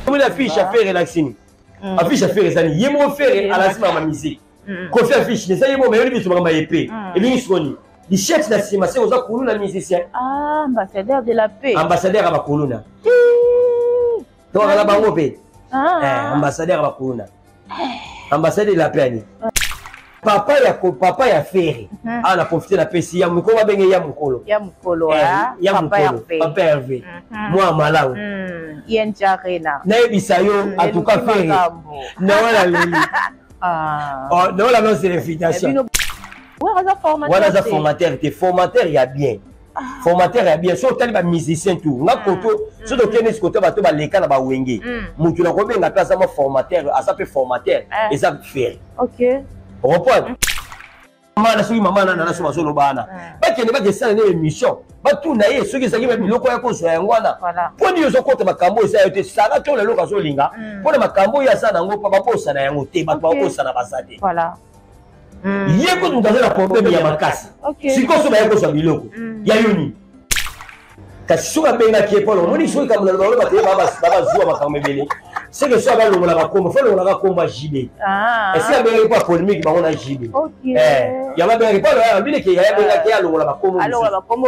Omoni affiche ya Ferre elakisi nini? Affiche ya Ferre ezali ye moko Ferre alakisi makambo ya musique. Koffi affiche eza ye moko mayeli biso makambo ya epe. Elingi sikoyo nini? Lichette na nsima se oza kuluna musicien. Ah, ambassadeur de la paix. Ambassadeur ya bakuluna. Tokaka na bango mpe. Eh, ambassadeur ya bakuluna. Ambassadeur de la paix ani. Papa ya papa ya Ferre. Ah na profiter na pesi ya mukolo babenge ya mukolo. Ya mukolo eh, ah. Ya papa mukolo. Papa Hervé. Mwa malamu. ING Arena. Nayebisa yo en tout cas Ferre. Na wala leli. Ah. Oh, na wala non c'est l'invitation. Wana aza formateur te, formateur ya bien. Ah. Formateur ya bien, so otali ba musicien tout, nga koto, so tokende neti koto bato baleka na bawenge. Mutu na kobenga pe aza mwa formateur, aza pe formateur, eza Ferre. OK. Reprendre. Mama soki mama na nana so bazoloba wana bakende bakesala nde émission batuna ye soki ezalaki biloko ya kozwa yango wana mpo nini ozokota makambo eza yo te sara to lelo azolinga mpo na makambo oyo aza nango mpo babosana yango te bato babosana baza te ye kutu moto aza na problème ya makasi sikoyo so baye kozwa biloko ya yo nini kasi soki abengaki ye polo omoni soki kambo na bango bato ye babazuwa makambo ebele seke soki abalongolaka kombo fo alongolaka kombo ya JB esi abengaki mpo ya polémique bango na JB yango abengaki mpo alobineke yaya abengaki ye alongola bakombo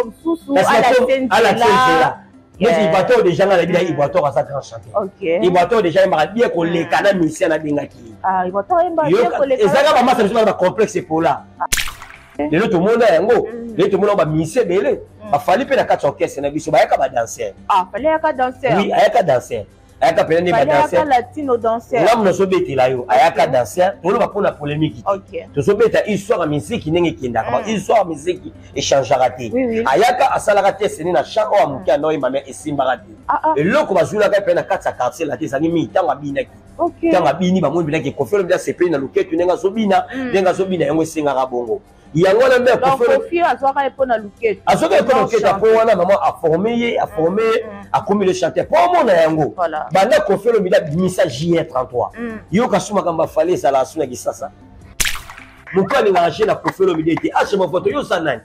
mosusu alakise nzela neti Ibrator déjà nga nayebi na Ibrator aza grand chanteur Ibrator déjà ayembaka bien koleka na musicien nabengaki ye ezaka bamasa biso bana bacomplexe epola lelo tomona yango lelo tomona bamusicien ebele bafali mpe na kati ya orchestre na biso bayaka badanser. Oui, ayaka danser, ayaka mpena nde badanser. Ngamu nazobetela yo, ayaka danser. Toloba mpona polémique te, tozobeta histoire ya miziki ndenge ekendaka. Ba histoire ya miziki echangeaka te. Ayaka asalaka test nde na champ oyo ya moke anda oyemba, me esimbaka te. Eloko bazwilaka mpe na kati ya quartier la te ezalaki mingi ntango abinaki. Ntango abini, bamoni mpena Koffi Olomide asepeli na loketu ndenge azobina, ndenge azobina yango esengaka bongo. Yango wana mpe Koffi azwaka ye mpo na luketu, azwaka ye mpo na luketu. Apo wana mama aforme ye, aforme ye, akomi le chanteur mpo omona yango. Banda Koffi Olomide abimisa JR33, yoka su makambo afali ezalaka su na Kisasa. Moto alingaka je na Koffi Olomide te. Ashe Movoto, yo oza nani?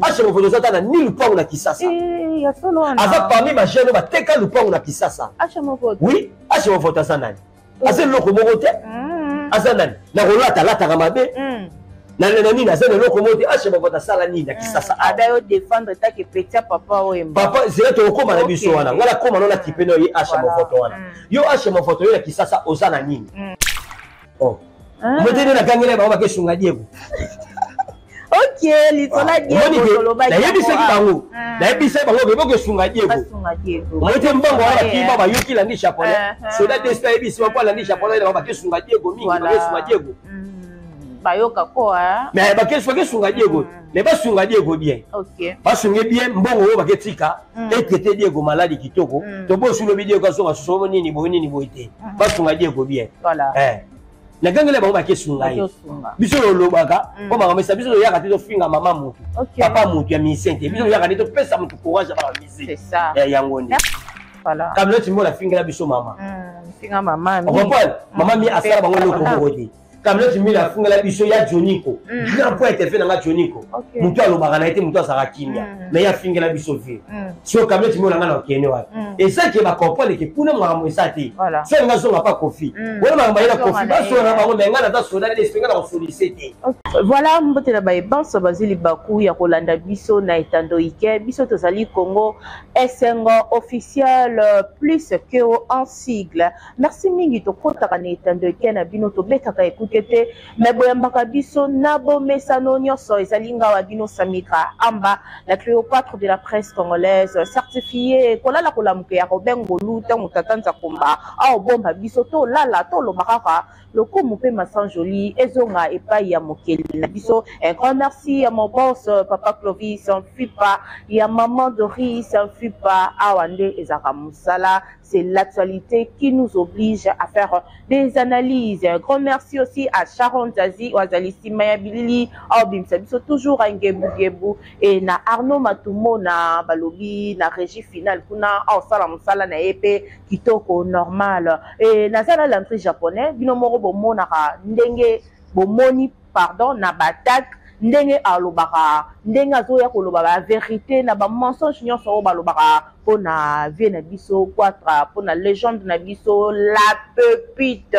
Ashe Movoto oza ata na ni lupango na Kisasa. Aza parmi bajeune oyo bateka lupango na Kisasa. Oui, Ashe Movoto aza nani? Aza eloko moko te. Aza nani? Na kolata alataka mabe na nini, aza na eloko moko te. Ashe Movoto asala nini na Kisasa? Ada yo défendre take petit papa oyo. Papa zela, tokokóma na biso wana. Ngai nakóma no na kipe no ye Ashe Movoto wana. Yo Ashe Movoto, yo na Kisasa oza na nini? Oh, motene nakangela bango bakesunga Diego. Ok, lisola Diego tolobaki. Nayebisaki bango, nayebisaki bango ke bokesunga Diego. Omote mbongo wana bakima bayoki landi japonais soda desta ayebisi bango alandi japonais bango bakesunga Diego mingi, bakesunga Diego. Bayoka ko. Mais bakesunga Diego, mais basunga Diego bien, basunge bien mbongo oyo baketika etraite Diego maladi kitoko. Tobosi lobi Diego azonga susu nini boye nini boye te. Basunga Diego bien. Nagangela bango bakesunga ye. Biso tolobaka mpo makambo esa biso toyaka te tofinga mama motu, papa motu ya musicien te. Biso toyaka nde topesa motu courage ya baka musique yango nde kamiloti mbola afingela biso mama. Comprendre, mama mi asala bango eloko moko te. Kamiloti mbila afungela biso ya Joniko, grand poète fe nanga Joniko, motu alobaka na ye te, motu azalaka kimia, mais ye afingela biso vie. So Kamiloti mbola nga na okende wapi? Eza ke bacomprendre ke kuna makambo eza te. So alinga zonga pa Koffi wana, makambo aye na Koffi basola na bango, mais nga naza soda te, nga na kosolise te. Voilà, mbote na bayebanso bazwi libaku ya kolanda biso na etando ike. Biso tozali Congo Esengo officiel plus keo en sigle. Merci mingi. Tokɔtaka na etando eke na bino, tobetaka ekuke te, me boyambaka biso na bomesano nyonso. Ezali ngawa bino Samika Amba, la Cléopâtre de la presse congolaise certifiée. Kolala kolamuka ya Robin Ngolu, ntango tata Nzakomba aobomba biso, tolala toloba kaka lokumu mpe masanjoli ezonga epai ya mokeli na biso. Un grand merci ya mon boss papa Clovis Mfipa, ya maman Doris Mfipa. Awa nde ezalaka mosala, c'est l'actualité qui nous oblige à faire des analyses. Un grand merci aussi à Sharon Zazi Oazali Simaya Bilili aobimisa biso toujours ngebu et na Arnaud Matumo na balobi na régie finale kuna aosala mosala na ye mpe kitoko normal. Et naza na l'entrée japonais, bino moko bomonaka ndenge bomoni, pardon, na batak ndenge alobaka, ndenge azoya koloba bavérité na bamensonge nyonso oyo balobaka. Pona vie na biso Quatra, pona legende na biso la pepite.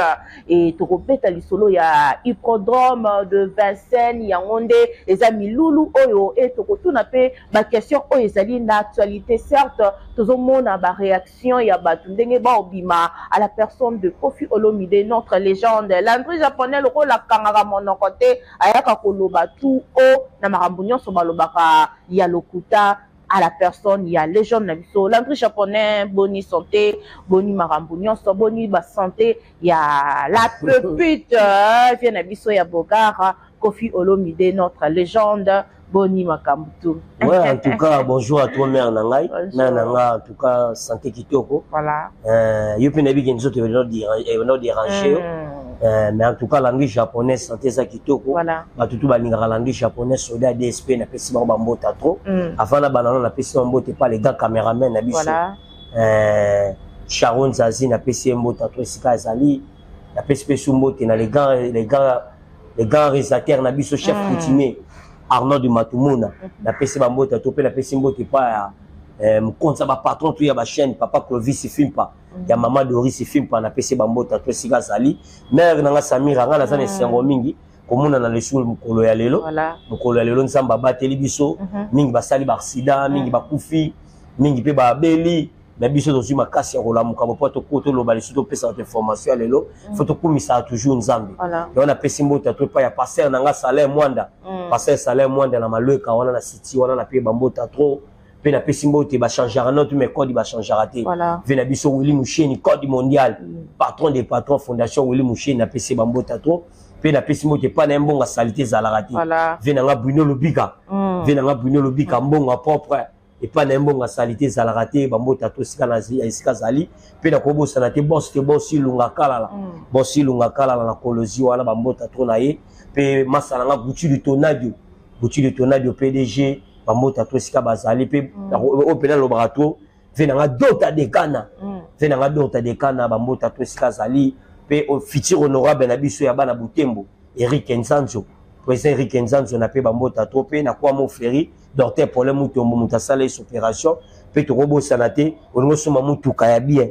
Et tokobeta lisolo ya hippodrome de Vincennes, yango nde eza milulu oyo et tokotuna pe ba question oyo ezali na actualité. Certes tozomona ba réaction ya bato ndenge baobima à la personne de Koffi Olomide, notre légende. Landry Japonais lokola akangaka monoko te, ayaka koloba tout haut na makambo nyonso balobaka ya lokuta à la personne ya légende na biso Landry Japonais. Boni santé, boni makambo nyonso, boni ba santé ya la pepite vie na biso ya Bogara Koffi Olomide, notre légende, boni makambo tout? Ouais, en tout cas, bonjour à toi, mère na ngai. Mère na ngai, en tout cas, santé kitoko. Yo pe nayebi ke nzoto eno déranger yo. Mais en tout cas, langue japonais, santé eza kitoko. Bato tu balingaka langue japonais, soda DSP, napesi bango bambota trop. Avant na banano, napesi bango mbote pa les gars caméraman na biso. Sharon Zazi, napesi ye mbota trop esika azali. Napesi mpe su mbote na les grands réalisateurs na biso, chef coutumier Arnaud de Matumuna, napesi bambote to mpe napesi mbote pa ya mokonzi ya bapatron to ya bachaîne, papa Clovis Fimpa ya mama Doris Fimpa, napesi bambote to esika azali. Mare nanga Samira, nga naza na esengo mingi komona na lesu mokolo ya lelo. Mokolo ya lelo, Nzambe abateli biso. Mingi basali baaccident, mingi bakufi, mingi mpe babeli, mais biso tozwi makasi ya kolamuka po toloba lisusu, topesa bato information ya lelo. Fo tokumisaka toujours Nzambe. Yango napesi mbote to epai ya pasteur na nga Salaire Mwanda, pasteur Salaire Mwanda na Malweka wana na city wana, na pe bambota trop. Mpe napesi mbote, bachangeaka no tu, mais code bachangeaka te. Ve na biso Willi Musheni, code mondial, patron des patrons, fondation Willi Musheni, napesi bambota trop. Mpe napesi mbote epai na ye, mbongo asali te ezalaka te. Ve na nga Bruno Lobika, ve na nga Bruno Lobika, mbongo propre epai na ye, mbongo asali te ezalaka te, bambota to esika na esika azali. Mpe nakobosana te boss te, boss Ilunga Kalala, boss Ilunga Kalala na Kolozi wana, bambota to na ye. Mpe masa na nga Gucci Lutonadio, Gucci Lutonadio PDG, bambota to esika bazali. Mpe oyo mpe nalobaka to ve na nga Dota Dekana, ve na nga Dota Dekana, bambota to esika azali. Mpe futur honorable na biso ya bana Butembo, Eric Nzanzo, président Eric Nzanzo, na mpe bambota to. Mpe na Kwamo Fleri, docteur Paulin Mutombo, moto asala ye opération. Mpe tokobosana te, olingi osomba mutuka ya bien,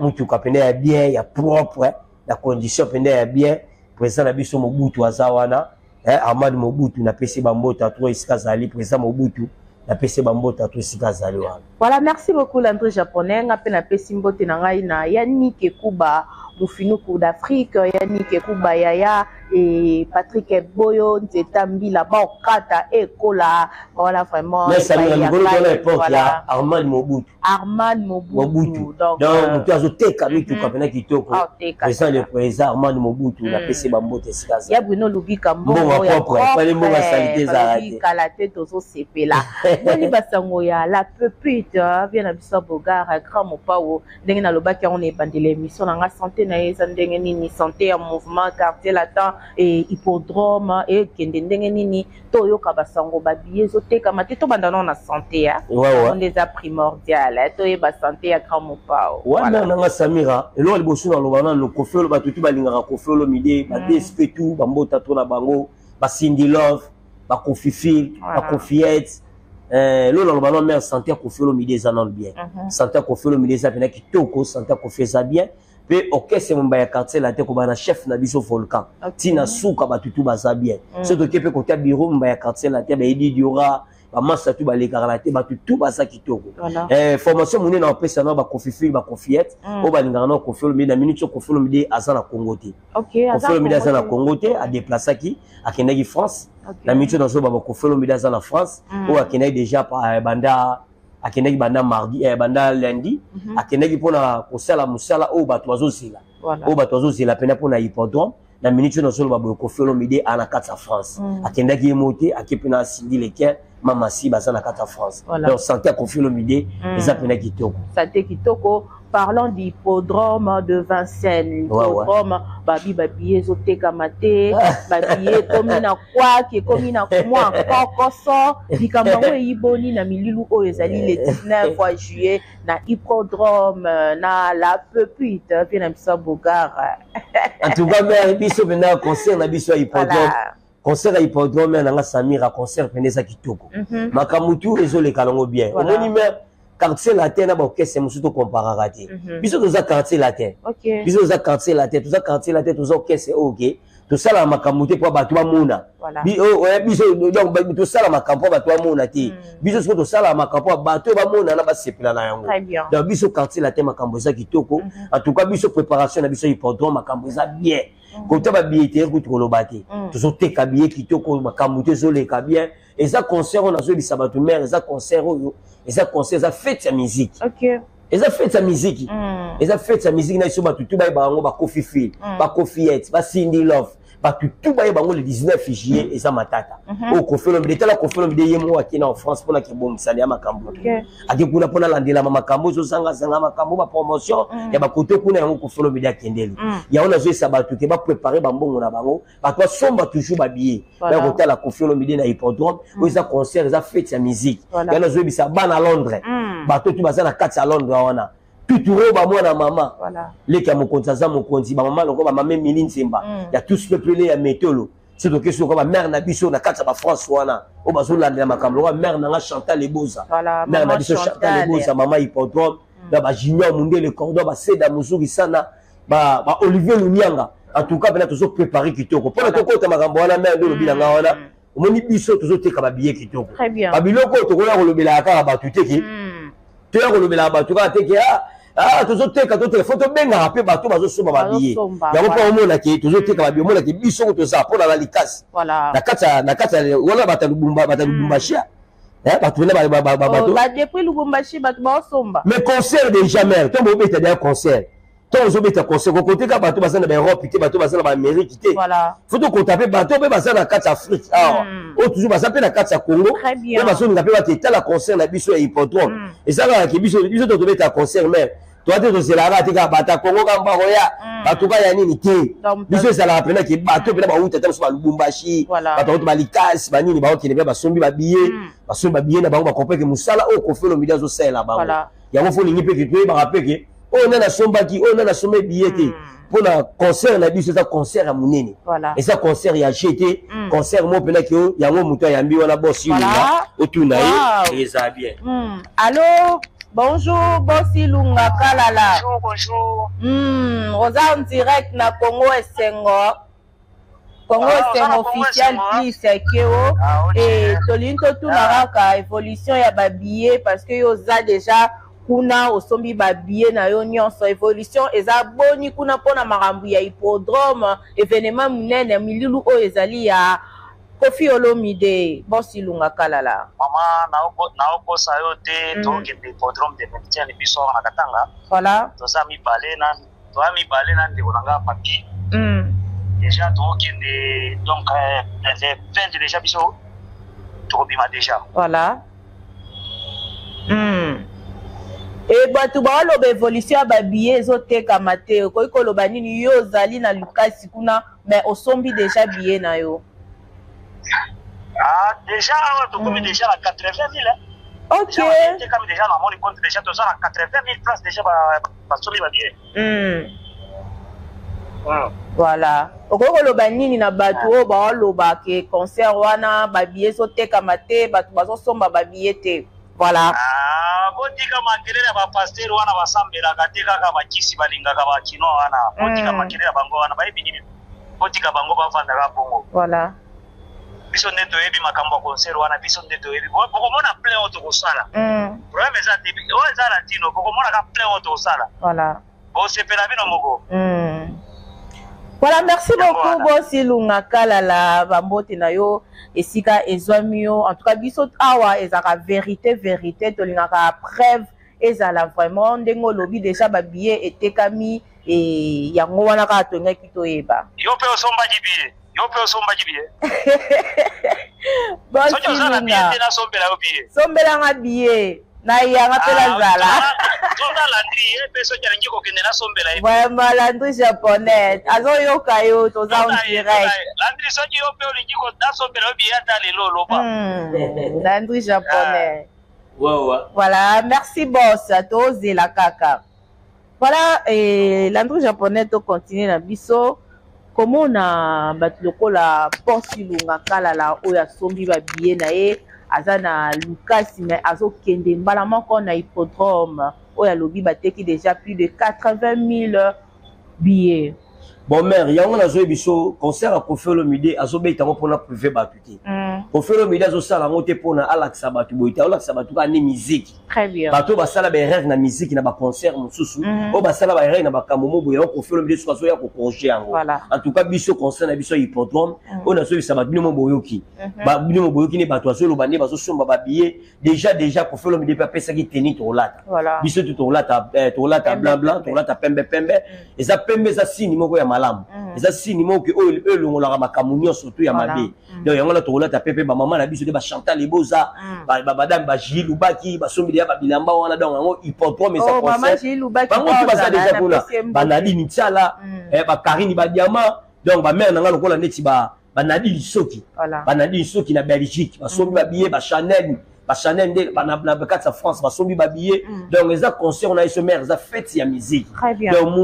mutuka pene ya bien, ya propre, na condition pene ya bien, président na biso Mobutu aza wana, Armand Mobutu, napesi bambota to esika azali. Président Mobutu, napesi bambota to esika azali wana. Voilà, merci beaucoup Landry Japonais. Nga mpe napesi mbote na ngai na Yannick Ekuba, Mufinuku d'Afrique, Yannick Ekuba Yaya et Patrick Boyo, Nzeta Mbila, Baokata, Ekola. Voilà, vraiment. Mais ça m'a époque ya Armand Mobutu. Armand Mobutu. Mobutu. Donc, moto azoteka mituka mpena kitoko. Président, le président Armand Mobutu, napesi bambote esika. Ya Bruno Lubika. Mbongo propre, pale mbongo asalite ezala te. Kala te tozosepela. Boni basango ya la pepite vie na biso Bogar, grand mopao? Ndenge nalobaki yango na ebandela émission na nga, santé na ye eza ndenge nini? Santé ya mouvement Quartier Latin e hippodrome ekende ndenge nini? Toyoka basango babiye ezotekama te. Tobanda nano na santé ya nde eza primordial, toyeba santé ya grand mopao. Wana nanga Samira, eloko liboso naloba nano, Koffi Olo, bato tu balingaka Koffi Olomide, ba DSP tu bambota to na bango, baCindy Love, baKoffifile, baKoffiette. Eloko naloba nano, mare, santé ya Koffi Olomide eza nano bien. Santé ya Koffi Olomide eza mpena kitoko, santé ya Koffi eza bien. Mpe orchestre momba ya Quartier Latin, kobanda na chef na biso Volcan ntina suka, bato tu baza bien. So toke mpe kota bureau momba ya Quartier Latin, bayedi Diora, bamasa tu balekaka na te, bato tu baza kitoko. Formation monene na opesa na baKoffifile, baKoffiette oyo balingaka na Koffi Olomide, na minute oyo Koffi Olomide aza na Congo te. Koffi Olomide aza na Congo te, adeplasaki, akendaki France. Na minute oyo nazoba, baKoffi Olomide aza na France oyo akendaki déjà banda, akendaki banda mardi, banda lundi. Akendaki mpona kosala mosala oyo bato bazozela, oyo bato bazozela mpena mpona hippodrome. Na minute oyo nazoloba boye, Koffi Olomide aa na kati ya France. Akendaki ye mo te, ake mpe na Cindy Leker, Mamasi, baza na kati ya France. Donc santé ya Koffi Olomide eza mpena kitoko. Santé kitoko. Parlant d'hippodrome de Vincennes, hippodrome, babi babiye ezotekama te, babiye ekomi na kwaki, ekomi na mwa kokoso. Likambo yango eyiboni na mililu oyo ezali le 19 juillet na hippodrome na la pepite mpe na biso Bogar? En tout cas, mare, biso mpena concert na biso ya hippodrome, concert ya hippodrome nanga Samira, concert mpena eza kitoko. Makambo tu ezoleka nango bien. Omoni, mare. Quartier Latin na baorchestre mosusu tocomparaka te. Biso toza Quartier Latin. Biso toza Quartier Latin, toza Quartier Latin, toza orchestre oyo ke tosalaka makambo te mpo bato bamona. Oh, biso donc tosala makambo mpo bato bamona te. Biso sikoyo tosalaka makambo mpo bato oyo bamona na basepela na yango. Donc biso Quartier Latin, makambo eza kitoko. En tout cas, biso préparation na biso hippodrome, makambo eza bien. Kota babilletterie kutu koloba te. Tozoteka billet kitoko, makambo te, ezoleka bien. Eza concert oyo nazoyebisa bato, mare, eza concert oyo, eza concert, eza fête ya musique. Eza fête ya musique. Eza fête ya musique na biso. Bato tu bayeba yango, bakofi fil, bakofi et basindi love, bato tu bayeba yango. Le 19 juillet eza matata. Oyo Kofi Olomide, tala, Kofi Olomide ye moko ake na France mpona kebongisana ya makambo. Ake kuna mpona alandelama makambo ezozangazanga, makambo bapromotion ya bakoto kuna. Yango Kofi Olomide akendeli. Yango nazoyesa bato ke baprépare bambongo na bango, bato basomba toujours babillet baya kotala Kofi Olomide na hippodrome. Oyo eza concert, eza fête ya musique. Yango nazoyebisa bana Londres, bato tu baza na kati ya Londres wana, tuturo bamwana mama leki ya mokonzi, aza mokonzi, bamama lokola bamama Emili Nzemba ya tous pepele ya metolo. So toke soka bamare na biso na kati ya bafrance wana oyo bazolandela makambo, lokola mare na nga Chantal Eboza, mare na biso Chantal Eboza, mama hippodrome, na bajunior Mundele Cordon, baseda Mozuri sana, ba Olivier Lunianga. En tout cas mpena tozoprépare kitoko mpona tokota makambo wana. Mare nde olobi na nga wana, omoni biso tozoteka babillet kitoko. Babiloko oyo tokoya kolobelaka kaka bato te ke toya kolobelaka bato kaka te ke ah, tozoteka, toteka. Fo tobengaka mpe bato bazosomba babillet yango mpo omona ke tozoteka babillet, omona ke biso ko toza mpona na likasi na kati ya wana, bato ya Lubumbashi, bato pena bato depuis Lubumbashi, bato baosomba. Mais concert déjà, mare, ntango bobeta deya concert, ntango ozobeta concert, kokoteka bato baza na baEurope te, bato baza na baAmérique te. Fo tokota mpe bato mpe baza na kati ya Afrique awa, oyo toujours baza mpe na kati ya Congo, mpe bazolinga mpe bake etala concert na biso ya hippodrome. Eza kaka ke biso to tobeta concert, mare, toa te tozelaka te kaka bato ya Congo kaka bakoya, bato ka ya nini te. Biso ezalaka mpena ke bato mpena bauta ta biso baLubumbashi, bato bauta baLikasi, banini, baokende mpe basombi babillet, basombi babillet na bango, bacomprendre ke mosala oyo Kofi Olomide azosalela bango yango. Fo olingi mpe ke toyebaka mpe ke oyo nani asombaki, oyo nani asomba billet te mpona concert na biso. Eza concert ya monene, eza concert ya gt, concert moko mpena ke yango moto ayambi wana, bosi Ilunga, otuna ye, eza bien. Allo, bonjour, boss Ilunga Kalala. Bonjour, bonjour. Oza en direct na Congo Esengo. Congo Esengo officiel plus keo. Et tolingi totuna kaka évolution ya babillet, parce que yo oza déjà kuna, osombi babillet na yo nyonso. Évolution eza boni kuna mpona makambo ya hippodrome, événement monene, milulu oyo ezali ya Kofi Olomide, boss Ilunga Kalala? Mama, naokosa yo te. Tokende hippodrome de Neptune, biso awa na Katanga. Toza mibale na, toza mibale na ndeko na nga Papi. Déjà tokende, donc le 20 déjà biso tokobima déjà. Voilà. E bato baoloba évolution ya babillet ezotekama te. Okoki koloba nini? Yo ozali na Lukasi kuna, mais osombi déjà billet na yo. Ah, déjà awa tokomi déjà na 80 000. Tekami déjà na moni compte, déjà toza na 80 000 place, déjà basombi babillet. Voilà, okoki koloba nini na bato oyo baoloba ke concert wana babillet ezotekama te, bato bazosomba babillet te? Voilà. Ah, botika makelele ya bapasteur wana, basambelaka te, kaka bakisi balingaka bakinois wana. Botika makelele ya bango wana, bayebi nini? Botika bango bavandaka bongo. Biso nde toyebi makambo ya concert wana, biso nde toyebi. Bokomona plein oyo tokosala. Problème eza te, oyo eza latino, bokomona ka plein oyo tokosala. Bosepela bino moko. Voilà, merci beaucoup, boss Ilunga Kalala. Bambote na yo esika ezwami yo. En tout cas, biso awa ezalaka vérité, vérité, tolingaka preuve ezala vraiment ndenge olobi, déjà babillet etekami e yango wana kaka tolingaki toyeba. Yo mpe osombaki billet? Yo mpe osombaki billet? Soki oza na billet te, nasombela yo billet. Sombelanga billet na yanga mpe nazala. Tuna Landri, ye mpe soki alingi kokende, nasombela ye. Vraiment, Landri japonais azoyoka yo, toza en direct. Landri, soki yo mpe olingi nasombela yo billet ata lelo, oloba. Landri japonais. Voilà, merci boss, tozela kaka. Voilà, et Landry japonais, tocontinue na biso komona bato lokola boss Ilunga Kalala oyo asombi babillet na ye. Aza na Lukasi, mais azokende mbala moko na hippodrome. Oyo alobi bateki déjà plus de 80 000 billets. Bon mère, yango nazoyebi biso concert ya Koffi Olomide azobeta yango mpona privé bato te. Koffi Olomide azosala yango te mpona alakisa bato boye te, aolakisa bato kaka nde musique. Très bien. Bato oyo basala baerreur na musique na baconcert mosusu, oyo basala baerreur na bakambo mo boye, yango Koffi Olomide soki azoya kocorriger yango. En tout cas biso concert na biso ya hippodrome, oyo nazoyebisa bato, bino mo boyoki, bino mo boyoki nde bato bazoloba nde bazosomba babillet déjà. Koffi Olomide mpe apesaki tenue tokolata. Biso tu tokolata, tokolata blanc blanc, tokolata pembe pembe. Eza pembe, eza signe moko ya malamu, eza signe moko ke oyo elongolaka makambo nyonso tu ya mabe. Donc yango wana tokolata pepe. Bamama na biso te, bachantal eboza, badame bagili lubaki basombi deya babilamba wana. Donc yango hippodrome eza Oh, mama concert. Gilles Lubaki. Bango tu baza Ozala, déjà kuna. napesi ye mbote. Banadini Tiala, bakarini badiama, donc bamare na nga lokola neti banadi lisoki, banadi lisoki na Belgique basombi babillet, bachanel, bachanel nde na kati ya France basombi babillet. Donc eza concert na biso mare, eza fête ya musique. Très bien. Donc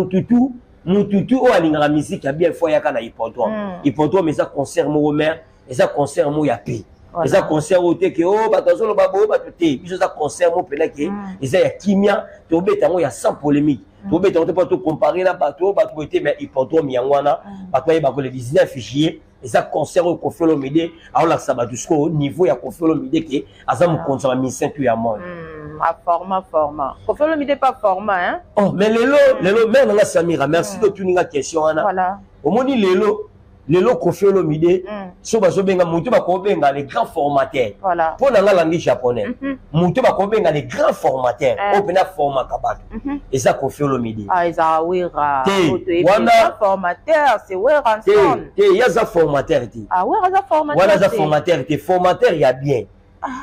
mutu tu oyo alingaka musique ya bien, faut ayaka na hippodrome. Hippodrome eza concert moko mare, eza concert moko ya paix. Eza concert oyo te ke o bato azoloba boye, bato te. Biso eza concert moko mpena ke eza ya kimia, tobeta yango ya sans polémique, tobeta yango te mpo tocompare na bato oyo bato boye te. Mais hippodrome yango wana, bato bayebako le 19 juillet eza concert oyo Koffi Olomide aolakisa bato sikoyo niveau ya Koffi Olomide, ke aza mokonzi ya bamusicien tu ya monde. A format format. Koffi Olomide pas format, hein? Oh, mais lelo mare nanga Samira, merci. Totuni nga question wana. Omoni lelo Koffi Olomide, so bazobenga motu, bakobenga les grands formateurs. Mpo na nga langi japonais, motu bakobenga les grands formateurs, oyo mpena formaka bato, eza Koffi Olomide. Ah, eza Wera. Te, Oyo toyebi eza formateur, c'est te. Werrason. Te, ye aza formateur te. Ah, Wera aza formateur Wana aza te. formateur te. Formateur ya bien,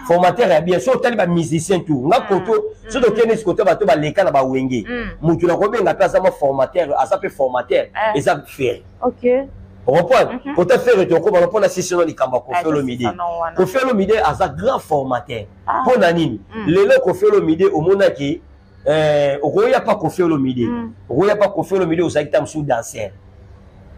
formateur ya bien, so otali bamusicien tout nga koto, so tokende koto, bato baleka na bawenge, motu nakobenga mpe aza mwa formateur, aza mpe formateur, eza Ferre. Comprendre kota Ferre, tokobana mpona sisino likambo ya Koffi Olomide. Koffi Olomide aza grand formateur. Mpo na nini? Lelo Koffi Olomide omonaki, okoya pa Koffi Olomide, okoya pa Koffi Olomide, ozalaki ta mosusu danseur,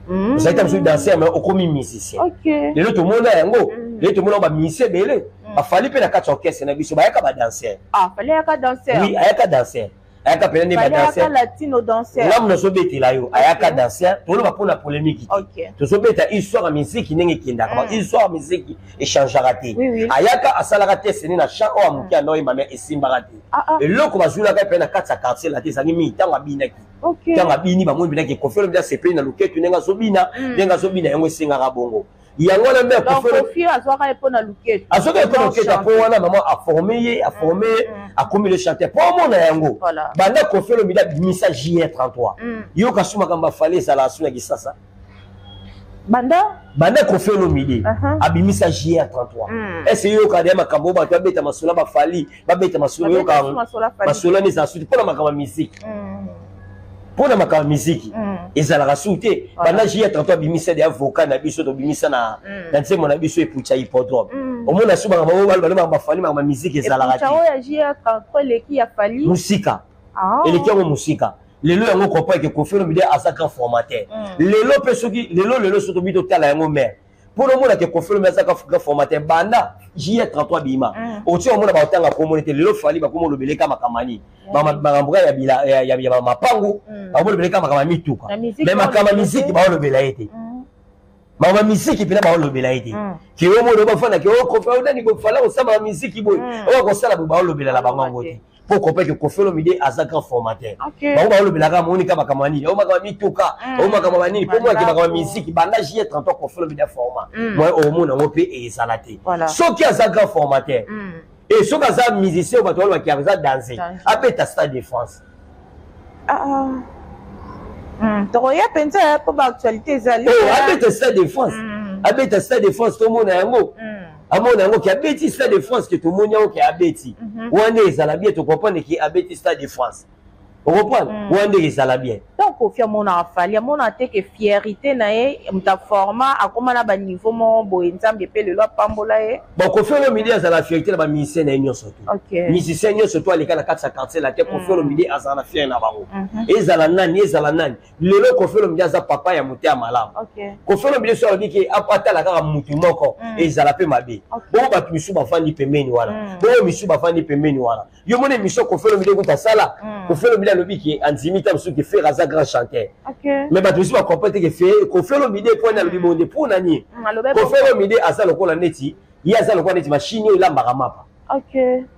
ozalaki ta mosusu danseur, mais okomi musicien. Lelo tomona yango, lelo tomona bamusicien ebele bafali mpe na kati ya orchestre na biso bayaka badanseur. Ah, fallait ayaka danseur. Oui, ayaka danseur, ayaka mpena nde Fallait ayaka badanseur. Latino danseur. Ngamu nazobetela yo, ayaka danseur. Toloba mpona polémique te, tozobeta histoire ya musique ndenge ekendaka. Histoire ya musique echangeaka te. Ayaka asalaka te seni na champ oyo ya moke anda oyemba, mais esimbaka te. Eloko bazwilaka mpe na kati ya quartier la te ezalaki mingi ntango abinaki. Ntango abini, bamoni mpena Koffi Olomide asepeli na loketu ndenge azobina, ndenge azobina yango esengaka bongo. Yango wana mbe. Donc Koffi azwaka ye mpo na luketu. Azwaka ye mpo na loketu, mpo wana mama aforme ye, aforme ye, akomi le chanteur. Mpo omona yango, banda Koffi Olomide abimisa JR 33, yoka su makambo afali ezala asu na Kisasa. Banda Banda Koffi Olomide abimisa JR 33, ese yoka deya makambo oyo bato babeta masolo bafali, babeta masolo, yoka masolo wana ezala suti mpona makambo ya musique. Mpona makambo ya miziki ezalaka su te. Banda JR 33 abimisa deya vocal na biso, tobimisa na nzembo na biso epucha hippodrome, omona su makambo oyo baloba bafali, makambo ya miziki ezalaka te. Oyo ya JR 33 eleki ya Fali. Mosika, eleki yango mosika. Lelo yango comprendre ke Koffi Olomide aza grand formateur. Lelo mpe soki lelo soki tobi totala yango mare, mpona omona ke Koffi Olomide aza grand formateur, banda JR 33 bima, otie omona baotanga komona te. Lelo Fali bakoma olobeleka makambo nini, makambo kaka ya mapangu, bakolobeleka makambo ya mituka, mais makambo ya miziki baolobela ye te. Makambo ya miziki mpena baolobela ye te. Ke omona bafanda ke onani Fala kosala miziki boye, oyo kosala boye, baolobela na bango yango te. Mpo comprendre ke Koffi Olomide aza grand formateur, bango baolobelaka moni ka makambo ya nini, oyo makambo ya mituka, oyo makambo ya banini. Mpo monake makambo ya miziki, banda JR 33 Koffi Olomide aforma, moi omona yango mpe ezala te. Soki aza grand formateur e soki aza musicien oyo bato balobaki aza danse, abeta Stade de France. Tokoya mpenza mpo baactualité ezali. Abeta Stade de France, abeta Stade de France, tomona yango, amona yango ke abeti Stade de France, ke tomoni yango ke abeti wana, ezala bien tocomprendre ke abeti Stade de France. Ocomprendre? Wana ndenge ezala bien. Donc Koffi amonaka Fally, amonaka te ke fierité na ye moto aforma akóma na baniveau moko boye, Nzambe mpe lelo apambola ye. Bon, Koffi Olomide azala fierté na bamusicien na ye nyonso to. Musicien nyonso to aleka na kati ya quartier la te, Koffi Olomide azala na fier na bango. Ezala nani, ezala nani. Lelo Koffi Olomide aza papa ya moto ya malamu. Koffi Olomide so alobi ke atala kaka mutu moko, ezala mpe mabe. Bongo bato misusu bafandi pembeni wana. Bongo misusu bafandi pembeni wana. Yo mona émission Koffi Olomide kuta sala. Koffi Olomide alobi ke andimi ta mosusu ke Ferre aza grand chanteur. Mais bato mosusu bacomprendre te ke Ferre, Koffi Olomide mpo nani alobi bongo nde mpo na nini? Koffi Olomide aza lokola neti ye, aza lokola neti machine oyo elambaka mapa.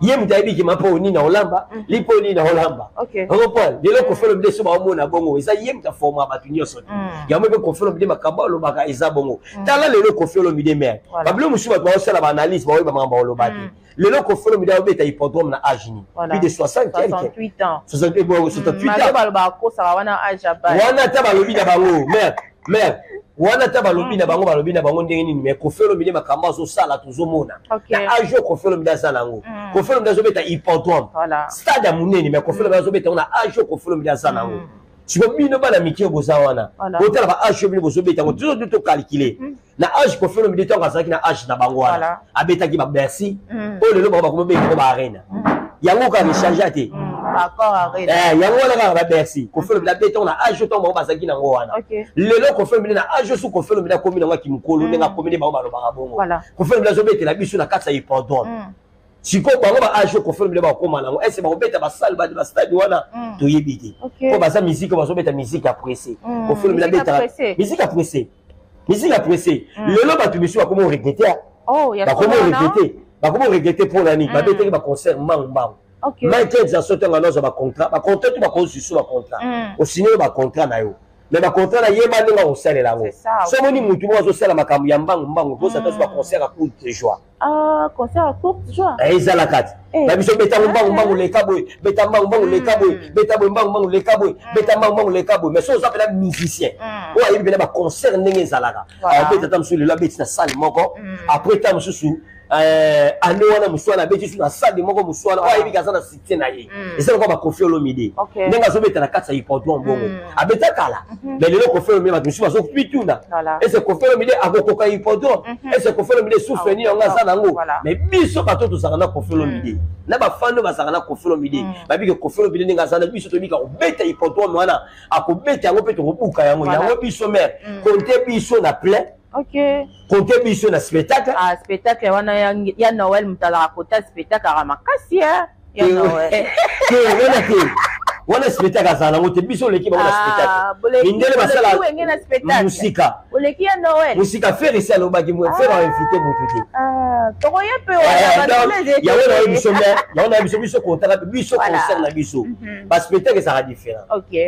Ye moto ayebi ke mapa oyo nini aolamba, lipo oyo nini aolamba. Ocomprendre? Lelo Koffi Olomide so baomona bongo, eza ye moto aforma bato nyonso te. Yango mpe Koffi Olomide makambo alobaka eza bongo. Tala lelo Koffi Olomide mare. Babilo mosusu bato baosala baanalyse, baoyeba makambo baoloba te. Lelo Koffi Olomide aobeta hippodrome na âge nini? Plus de 60 quelque. 68 ans. 68, bon, 68 ans. Balobaka akosaka wana âge ya bana. Wana ata balobi na bango, mare, mare, wana ata balobi na bango, balobi na bango ndenge nini, mais Koffi Olomide makambo azosala tozomona. Na âge oyo Koffi Olomide aza nango. Koffi Olomide azobeta hippodrome. Stade ya monene, mais Koffi Olomide azobeta yango na âge oyo Koffi Olomide aza nango. Siko bino bana mike boza wana, botala ba âge oyo bino bozobeta yango, tozo tocalculer. Na âge Koffi Olomide ntango azalaki na âge na bango wana, abetaki ba Bercy, oyo lelo bango bakomi obeta yango ba Arena. Yango kaka echange te. Yango wana kaka ba Bercy. Koffi Olomide abeta yango na âge oyo ntango bango bazalaki nango wana. Lelo Koffi Olomide na âge oyo, Koffi Olomide akomi nango akimokolo ndenge akomi nde bango balobaka bongo. Koffi Olomide azobetela biso na kati ya hippodrome. Sikoyo bango ba âge oyo Koffi Olomide bakokóma nango, ese bakobeta basale bastade wana, toyebi te. Po baza musique, bazobeta musique ya pressé. Koffi Olomide abetaka musique ya pressé. Musique ya pressé. Lelo bato misusu bakoma oregretter. Bakoma oregretter. Bakoma oregretter mpo na nini? Babetaki baconcert mbangu mbangu. Michael Jackson ntango anozwa bacontrat, bacontrat to bakozwa bacontrat. Osigne yo bacontrat na yo. Mais bacontrat na yeba ndenge akosalela yango. So omoni mutu moko azosala makambo ya mbangu mbangu, kosa ta so baconcert ya courte joie. Ah, concert à courte joie. Ezala kati. Na biso beta mbangu mbangu leka boye, beta mbangu mbangu leka boye, beta boye mbangu mbangu leka boye, beta mbangu mbangu leka boye. Mais so oza mpena musicien oyo ayebi mpena baconcert ndenge ezalaka, abeta ta mosusu lelo abeti na salle moko, après ta mosusu ane wana mosu wana abeti su na salle moko mosu wana, oyo ayebi aza na succès na ye. Eza lokola baKoffi Olomide ndenge azobeta na kati ya hippodrome bongo, abeta kala, mais lelo Koffi Olomide bato mosusu bazomituna: ese Koffi Olomide akokoka hippodrome? Ese Koffi Olomide souffle nini yango aza nango? Mais biso bato tozalaka na Koffi Olomide, na bafans oyo bazalaka na Koffi Olomide, babike Koffi Olomide ndenge aza na biso, toyebika kobeta hippodrome wana, akobeta yango mpe tokobuka yango. Yango biso mare, compte biso na plein. Compte biso na spectacle. Ah, spectacle wana ya Noël, moto alaka kota spectacle aka makasi ya Noël. Te, wana te, wana spectacle azala nango te. Biso oleki bango na spectacle. Mindele basala musika. Oleki ya Noël. Musika. Ferre esi alobaki, Ferre ainvite motu te. Tokoye mpe. Yango na biso, mais yango na biso, biso kontaka biso concert na biso, baspectacle ezalaka différent.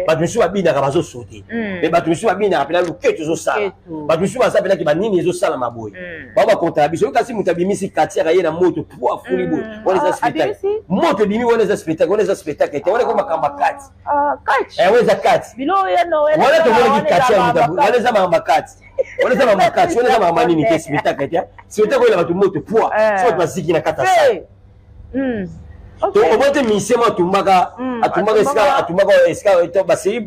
Bato misusu babinaka, bazosaute, mais bato misusu babinaka mpena luketo ezosala, bato misusu baza mpenaki banini ezosalama boye, bao bakontaka biso. Kasi moto abimisi katiaka ye na moto po afuli boye, wana eza spectacle. Moto ebimi, wana eza spectacle? Wana eza spectacle te, wana eko makambo kati. Wana eza kati wana tomonaki kati ya moto, wana eza makambo kati, wana eza makambo kati, wana eza makambo nini te, spectacle te. Spectacle oyela bato moto poa so bato baziki na kati ya salle. Omoi te, musicien mo atumbaka, atumbaka esika, atumbaka esika basei.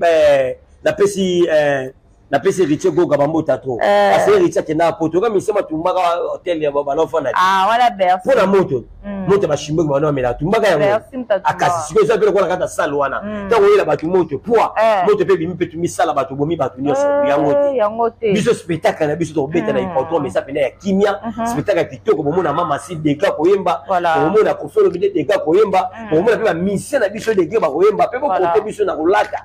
Napesi Héritier Goga bambota to parce que Héritier akendaka poto, oka musicien mo atumbaka hotel ya banofanda mpo na moto, moto bashimboki bano amela, atumbaka yango akasi. Sikoyo eza mpe lokola kati ya salle wana, ntango oyela bato moto poa, moto mpe ebimi mpe tumisala bato, bomi bato nyonso. Yango te, biso spectacle na biso tokobeta na hippodrome eza pena ya kimia, spectacle ya kitoko. Bomona Mama Si dega koyemba, bomona Koffi Olomide dega koyemba, bomona mpe bamusicien na biso dege bakoyemba mpe. Bokonte biso na kolata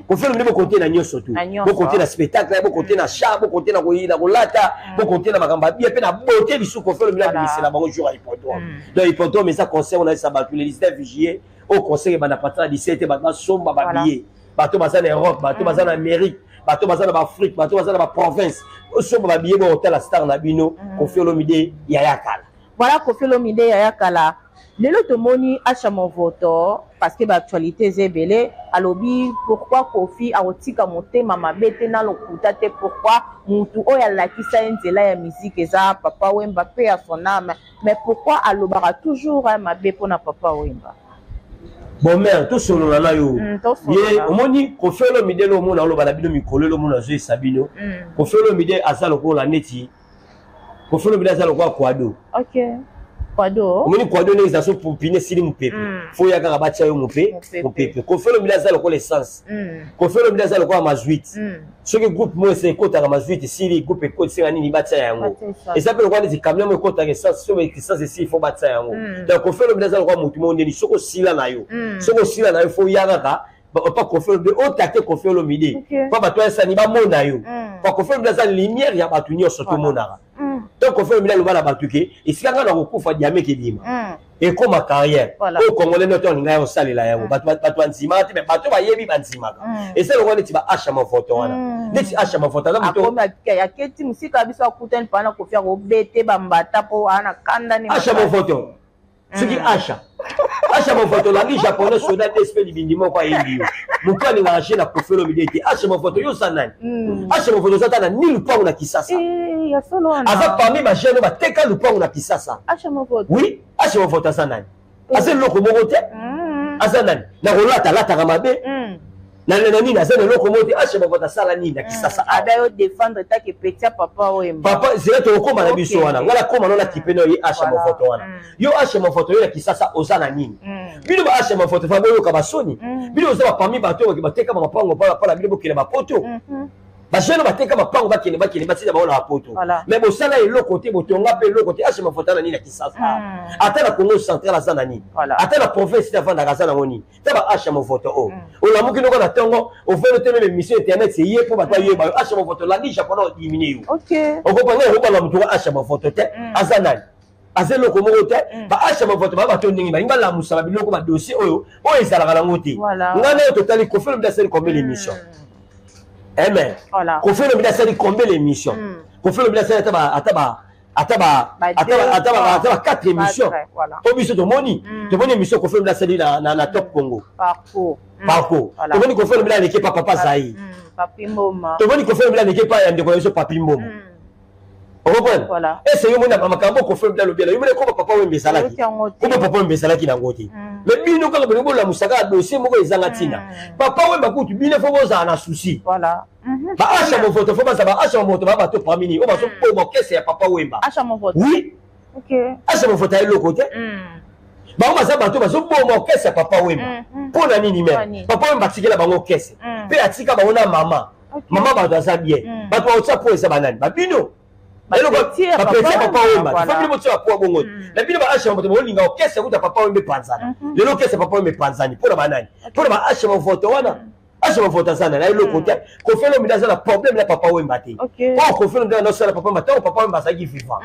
Koffi Olomide, bokonte na nyonso tu, bokonte na spectacle, bokonte na char, bokonte na kolata, bokonte na makambo ya bien mpe na beauté. Lisusu Koffi Olomide abimisela bango jour ya hippodrome. Donc hippodrome eza concert oyo nayesa bato le 19 juillet, oyo concert ebanda partir ya 17. Bato basomba babillet, bato baza na Europe, bato baza na Amérique, bato baza na baAfrique, bato baza na baprovince, osomba babillet, bokotala star na bino Koffi Olomide yaya kala. Voilà, Koffi Olomide yaya kala. Lelo tomoni Acha Movoto, parce que baactualité eza ebele, alobi pourquoi Koffi akotika motema mabe te na lokuta te, pourquoi mutu oyo alakisa ye nzela ya musique eza Papa Wemba, mpe ya son âme, mais pourquoi alobaka toujours mabe mpona Papa Wemba? Bon mère, tosolola na yo. Ye omoni Koffi Olomide lo omona oloba na bino mikolo elo omona azoyesa bino. Koffi Olomide aza lokola neti Koffi Olomide aza lokola Quado. Ok. Quado. Omoni Quado ndenge eza so pine esili mopepe. Fo ya kaka batia yo mope mopepe. Koffi Olomide aza lokola essence. Koffi Olomide aza lokola mazuite. Soki groupe moko ese ekotaka mazuite esili groupe ekotisenga nini batia yango. Eza mpe lokola neti camion moko ekotaka essence soki essence esili fo batia yango. Donc Koffi Olomide aza lokola motu moko ndeni soki osila na yo. Soki osila na yo fo ya kaka pa Koffi Olomide otake Koffi Olomide pa bato ayesani bamona yo. Pa Koffi Olomide aza lumière ya bato nyonso tomonaka. Donc Koffi Olomide aloba na bato ke esika ngai nakokufa diame ekebima. Ekoma carrière. Oyo congolais nyoto alinga ya kosalela yango. Bato bandimaka te, mais bato bayebi bandimaka. Eza lokola neti ba Asha Movoto wana. Neti Asha Movoto aza moto akomi aketi mosika biso akutani pana Koffi akobete bambata po ana kanda ni Asha Movoto. Soki Asha. Asha Movoto langi japonais soda DSP libindi moko ayebi yo. Moto alingaka chez na Koffi Olomide te. Asha Movoto yo oza nani? Asha Movoto oza ata na ni lupango na Kisasa. Ya solo wana. Aza parmi ba jeunes bateka lupango na Kisasa. Asha Movoto. Oui, Asha Movoto aza nani? Aza eloko moko te. Aza nani? Na kolata lataka mabe. Na na nini aza na eloko moko te. Asha Movoto asala nini na Kisasa? Ada yo défendre ta ke petit papa Wemba. Papa zela tokokoma na biso wana. Ngala koma nona kipe no ye Asha Movoto wana. Yo Asha Movoto yo na Kisasa oza na nini? Bino ba Asha Movoto fa boyoka basoni. Bino oza ba parmi bato oyo bateka ba mapango pala pala bino bokende ba poto. Ba jeune bateka mapango bakende bakende batinda bango na poto. Mais bosala eloko te botonga pe eloko te Asha Movoto na nini na Kisasa? Ata na Congo central aza na nini? Ata na province te avandaka aza nango nini? Ta ba Asha Movoto oyo. Olamuki noko na tongo ofandi te meme mission internet c'est ye po bato ayeba yo. Asha Movoto landi japonais odimine yo. Okopanga okobanga moto wa Asha Movoto te. Aza nani? Aza eloko moko te. Ba Asha Movoto ba bato ndenge balingi balamusa ba biloko ba dossier oyo oyo ezalaka nango te. Ngai nayo totali Koffi Olomide asali combien l'émission? Amen. Koffi Olomide asali combien l'émission? Koffi Olomide asali ata ba ata ba ata ba ata ba ata ba ata ba 4 émissions. Po biso tomoni tomoni émission Koffi Olomide asali na na Top Congo. Parcours. Parcours. Tomoni Koffi Olomide aleki pa Papa Zaï. Papi Mboma. Tomoni Koffi Olomide aleki pa ya ndeko na biso Papi Mboma. Okomprendre? Ese yo mona makambo Koffi Olomide alobi yo mona koma Papa Wemba ezalaki. Koma Papa Wemba ezalaki nango te. Mais bino kaka bolingi bolamusaka dossier moko ezanga ntina. Papa Wemba kutu bino fo bozala na souci. Ba Asha Movoto fo baza ba Asha Movoto ba bato parmi ni oyo bazoboma orchestre ya Papa Wemba. Asha Movoto. Oui. Asha Movoto eloko te. Bango baza bato bazoboma orchestre ya Papa Wemba. Mpo na nini meme? Papa Wemba atikela bango orchestre. Pe atika bango na mama. Mama bato aza bien. Bato baotia po eza banani? Ba bino. Bapetie ya Papa Wemba. Faut bino botia po bongo. Na bino ba Asha Movoto bolinga orchestre kuta Papa Wemba epanzana. Lelo orchestre Papa Wemba epanzani mpo na banani? Mpo na ba Asha Movoto wana. Asha Movoto aza na eloko te. Koffi Olomide aza na problème na Papa Wemba te. Po Koffi Olomide anosala Papa Wemba ntango Papa Wemba azalaki vivant.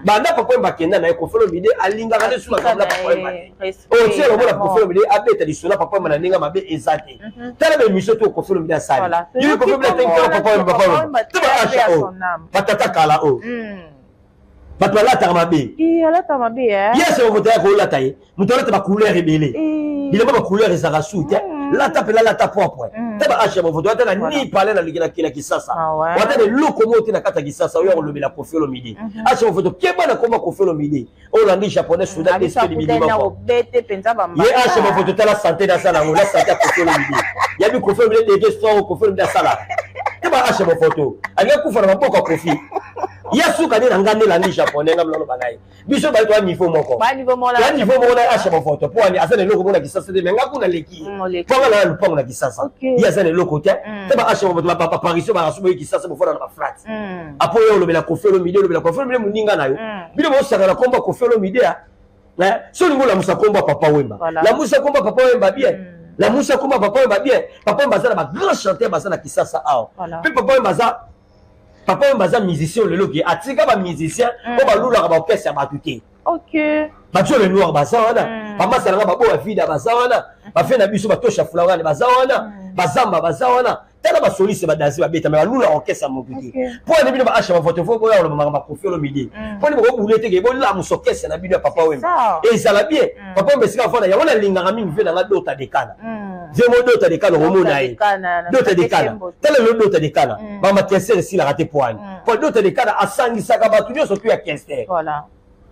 Banda Papa Wemba akenda na ye Koffi Olomide alingaka nde suna na Papa Wemba te. Oyo lomona Koffi Olomide abeta lisolo ya Papa Wemba na ndenge mabe eza te. Tala ba émission to Koffi Olomide asali. Yo Koffi Olomide atengi kaka Papa Wemba Papa Wemba. Te ba Asha oyo. Batata kala oyo. Bato balataka mabe. Alata mabe eh. Yes, moto ya kolata ye. Moto alata ba couleur ebele. Bilamba ba couleur ezalaka su te. Lata pela lata propre. Te ba Asha Movoto ata na ni palais na likela kila Kisasa. Wata de loko moko te na kata Kisasa oyo kolobela Koffi Olomide. Asha Movoto keba na koma Koffi Olomide. Oyo landi japonais soudan esprit libindi moko. Ye Asha Movoto tala santé na sala ngo la santé ya Koffi Olomide. Yabi Koffi Olomide dege soir Koffi Olomide asala. Te ba Asha Movoto. Alinga kufa na maboko ya Koffi. Ya suka nde na nga nde landi japonais nga mlolo banaye. Biso ba to niveau moko. Ba niveau moko. Ya niveau moko na Asha Movoto po ani aza na eloko moko na Kisasa te mais nga kuna leki. Po nga na lupango na Kisasa. Ye aza na eloko te. Te ba Asha Movoto ba papa Parisio ba rasubo Kisasa bofona na ba flat. Apo yo olobela Koffi Olomide olobela Koffi Olomide muninga na yo. Bino bosaka na komba Koffi Olomide ya. So lingo lamusa komba Papa Wemba. Lamusa komba Papa Wemba bien. Lamusa komba Papa Wemba bien. Papa Wemba aza na ba grand chanteur baza na Kisasa awa. Pe Papa Wemba aza Papa Wemba aza musicien lelo ke atika ba musicien oyo balulaka ba orchestre ya bato te. Bato le noir baza wana, bamasala nga baboya vida baza wana, bafe na biso batosha fulangane baza wana, bazamba baza wana. Tala ba soliste ba danser ba beta mais balula orchestre ya moto te. Po ane bino ba Asha Movoto fo boya koloba makambo ya Koffi Olomide. Po ane bokobule te ke bolamusa orchestre na bino ya Papa Wemba. Ezala bien. Papa Wemba esika afanda yango nalingaka mingi ve na nga Dota Dekana. Ve mo Dota Dekana okomona ye. Dota Dekana. Tala lelo Dota Dekana. Bamba Kester esilaka te po ane. Po Dota Dekana asangisaka bato nyonso tu ya Kester.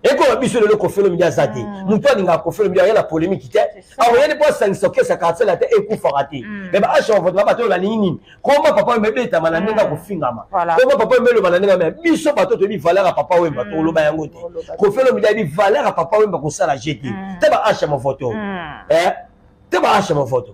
Ekoma biso lelo, Koffi Olomide aza te. Moto alingaka Koffi Olomide aya na polémique te, akoyani mpo asangisa orchestre Quartier Latin ekufaka te. Mais baasha bavoto babato oyo balingi nini? Komba Papa Wemba ebetama na ndenge akofingama, komba Papa Wemba eloba na ndenge. Me biso bato toyebi valeur ya Papa Wemba, tokoloba yango te. Koffi Olomide ayebi valeur ya Papa Wemba, kosala je te te baasha movoto te, baasha movoto.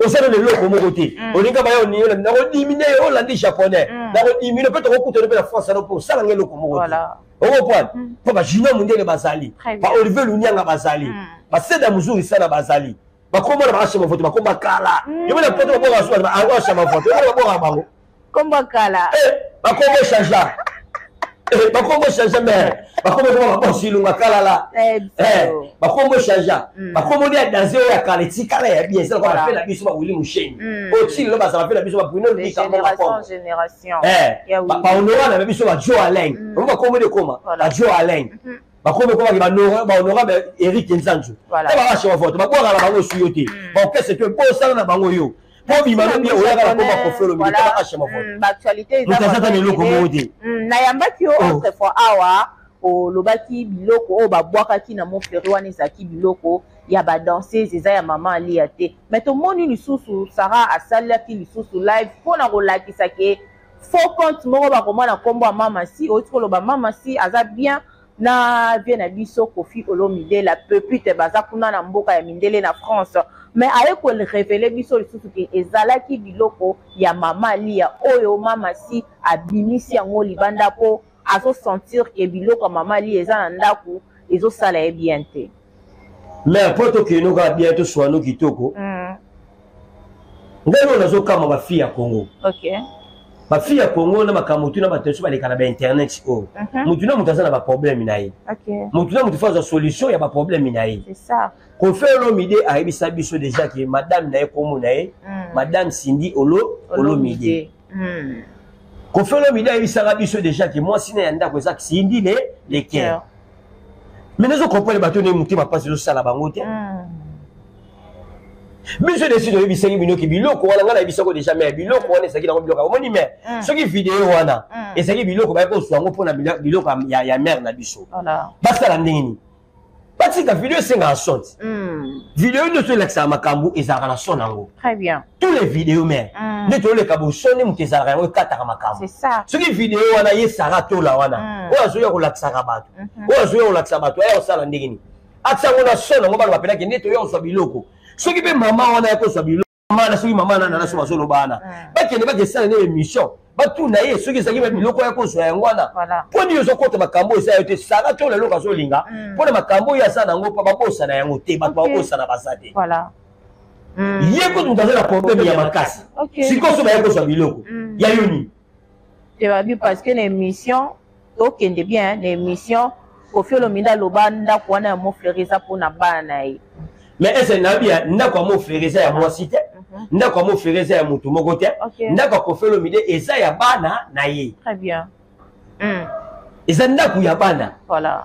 Osala na eloko moko te. Olinga baya oniyola, nakodimine yo, olandi japonais, nakodimine mpe tokokutana mpe na France ano mpo osalanga eloko moko te. Okoprendre mpo bajunior mondele bazali, baolivier Lunianga bazali, baseda mozuri sana bazali, bakoma na baasha mavoto, bakoma kala. Yo mona poto baboka so baasha mavoto, yo baboka bango. Kombo kala. Bakombo changea, bakombo change, mais bakombo koma babosilunga kalala, bakombo changea, bakombo nde ya danse oyo ya kala etikala ya bien. Ezalaka bape na biso bawili Musheni oyo ti lelo bazala mpe na biso babruno Lika. Bahonora na biso bajo Alain bango, bakombo nde ekoma bajo Alain, bakombo ekomaki bahonorable Eric Nzanzu te, baasha bavoto babwaka na bango esu yo te. Baorchestre to ebosana na bango yo mpo bima lobi oyaka na koma Koffi Olomide te, baasha mavoto moto aza ta na eloko moko te. Nayambaki yo autrefois awa, olobaki biloko oyo babwakaki na Montfleury wana ezalaki biloko ya badanseuse, eza ya mama Alia te. Mais tomoni lisusu Sara asalaki lisusu live mpona kolakisa ke faux compte moko bakomona nkombo ya Mama Si. Outi koloba Mama Si aza bien na vie na biso Koffi Olomide, la pepite, baza kuna na mboka ya mindele na France, mais aye korévéler biso lisusu ke ezalaki biloko ya mama Lia oyo Mama Si abimisi yango libanda mpo azosentir ke biloko ya mama Lia eza na ndako, ezosala ye bien te. Mais mpo tokende kaka bien, toswano kitoko. Ngai oyo nazokama bafille ya Congo, bafille ya Congo na makambo tu na bato nyonso baleka na bainternet oyo, motu na moto aza na baproblème na ye, motu na motu fo azwa solution ya baproblème na ye. Koffi Olomide ayebisa biso déjà ke madame na ye, kombo na ye madame Cindy Olomide. Koffi Olomide ayebisaka biso déjà ke mwasi na ya ndako eza Cindy le Leker. Mais nazo comprendre bato nde motema mpasi ezosala bango te. Biso desi toyebisaki bino ke biloko wana, ngai nayebisako déjà, mais biloko wana ezalaki nango biloko omoni. Mais soki video wana ezalaki biloko, bayaki kozwa yango mpona biloko ya mare na biso, basala ndenge nini? Batika video esengaka son te. Video nyonso elakisaka makambo ezalaka na son yango. Tous les vidéos, mais nde toleka boson nde moto ezalaka yango ekataka makambo. Soki video wana ye Sara Tola wana oyo azoya kolakisaka bato, oyo azoya kolakisa bato, aya kosala ndenge nini? Atia yango na son yango, bana bapelaki nde toya kozwa biloko. Soki mpe mama wana ya kozwa biloko mama, soki mama nana so bazoloba wana, bakende bakesala nde émission, batuna ye soki ezalaki biloko ya kozwa yango wana. Mpo nini ozokota makambo oyo eza yo te? Sara to leloko azolinga mpona makambo oyo aza nango mpo babosana yango te. Bato babosana baza te. Ye kutu moto aza na problème ya makasi. Sikoyo so baye kozwa biloko ya yo nini? Te, babi parce que na émission tokende bien na émission, Koffi Olomide aloba ndako wana ya Montfleury eza mpona bana na ye. Mais ese nayebi ya ndako ya Montfleury eza ya mwasi te, ndako ya Montfleury eza ya motu moko te, ndako ya Koffi Olomide eza ya bana na ye. Très bien. Eza ndako ya bana. Voilà.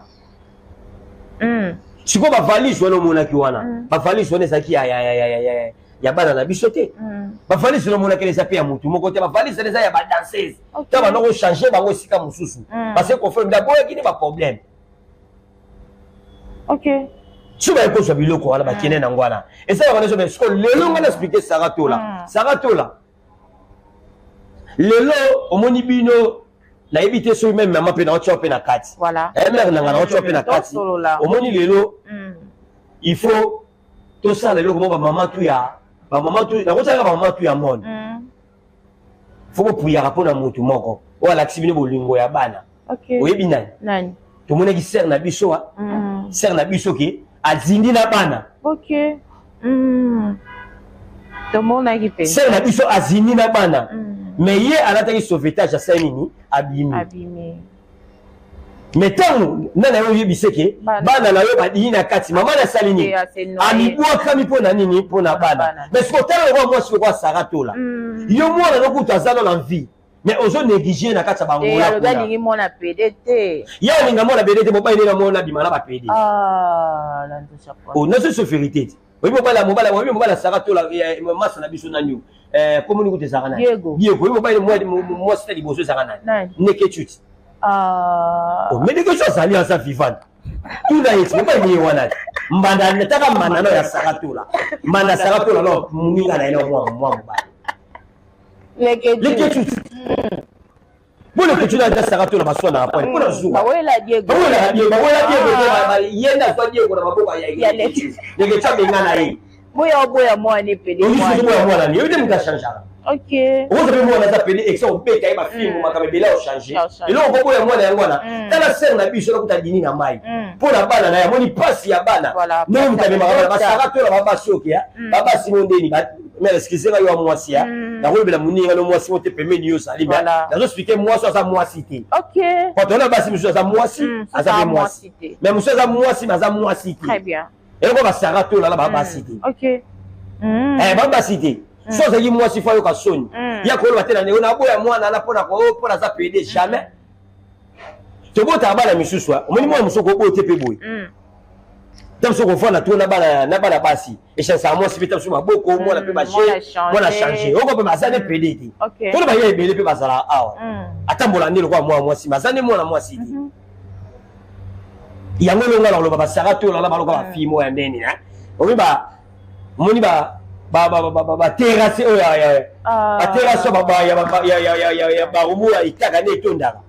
Sikoyo bavalise wana omonaki wana, bavalise wana ezalaki ya bana na biso te. Bavalise wana omonaki eza mpe ya motu moko te. Bavalise wana eza ya badanseuse ta banda kochange bango esika mosusu, parce que Koffi Olomide aboyaki nde baproblème. So baye kozwa biloko wana, bakende nango wana, esalaka nyonso. Sikoyo lelo ngai na expliquer Sara Tola. Sara Tola, lelo omoni bino, nayebi te soki même mama mpe naotya mpe na kati, mare nanga naotya mpe na kati. Omoni lelo il faut tosala eloko moko, bamama tu ya bamama tu, nakotiaka bamama tu ya monde, fo bopuyaka mpona motu moko oyo alakisi bino bolingo ya bana. Oyebi nani? Tomonaki sœur na biso, sœur na biso ke azindi na bana. Tomonaki mpe. Sœur na biso azindi na bana, mais ye alataki sauvetage, asali nini? Abimi. Abimi. Mais ntango nani ayo oyebise ke bana na yo badini na kati, mama nasali nini? Amibwakami. Mpo na nini? Mpo na bana. Mais soki otala lokwa mwasi lokwa Sara Tola, yo mwana nokutu aza no na vie, mais ozo néglige na kati ya bangola. Alingi mwana pede te. Ye alinga mwana pede te. Mobali nde namona bima na bapede. Nazo vérité te. Oyebi mobali, mobali, oyebi mobali asaka Tola, masa na biso nani oyo, komoni kutu ezalaka nani? Diego. Diego. Oyebi mobali mwasi na liboso ezalaka nani? Neketuti. Mais Neketu azali, aza vivante. Tuna ye, mobali ye wana te. Mbanda taka mbanda no ya Saratola. Mbanda Saratola no muninga na ye no mwa mwa mobali. Leke tu. Bo leke tu na ja Saratola baswana na point. Pona zuwa. Bawela Diego. Bawela Diego, bawela Diego te ye nde azwa Diego na maboko ya Leke tu. Leke tu abenga na ye. Boya oboya mwana epele. Oyo boya mwana ni, yo nde mutu achangeaka. Ok. Okoza mpe mwana aza pede exa obeta ye bafilme makambo ebele ochange. Eloko koboya mwana yango wana. Tala sere na biso nakuta dini na mai. Mpo na bana na ye amoni mpasi ya bana. Ndenge moto amemaka bana basaka tola babasi oke ya. Babasi mo ndeni mais excuse nga yo ya mwasi ya. Nakolobela moninga no mwasi mo te pembeni yo ozali mais nazo expliquer mwasi aza mwasi te. Ok. Po tona basi mosusu aza mwasi aza mpe mwasi. Mais mosusu aza mwasi mais aza mwasi te. Très bien. Eloko basaka tola na babasi te. Ok. Eh babasi te. So ozalaki mwasi fo ayoka soni. Ya koloba te na ndenge naboya mwana na mpona mpona aza pede jamais. Tobotaka bana misusu omoni mwana mosusu okoboya te mpe boye. Ta mosusu okovanda to na bana basi echansaka mwasi mpe ta mosusu maboko mwana mpe baje mwana change oko mpe baza nde pede te. Tolo baya ebele mpe bazalaka awa. Atambola nde lokola mwana mwasi baza nde mwana mwasi te. Yango elonga na koloba basaka to lala baloka bafilme oyo ya ndeni omi ba omoni ba baterrasse oyo baterrasse ya barumu ya etaka nde etondaka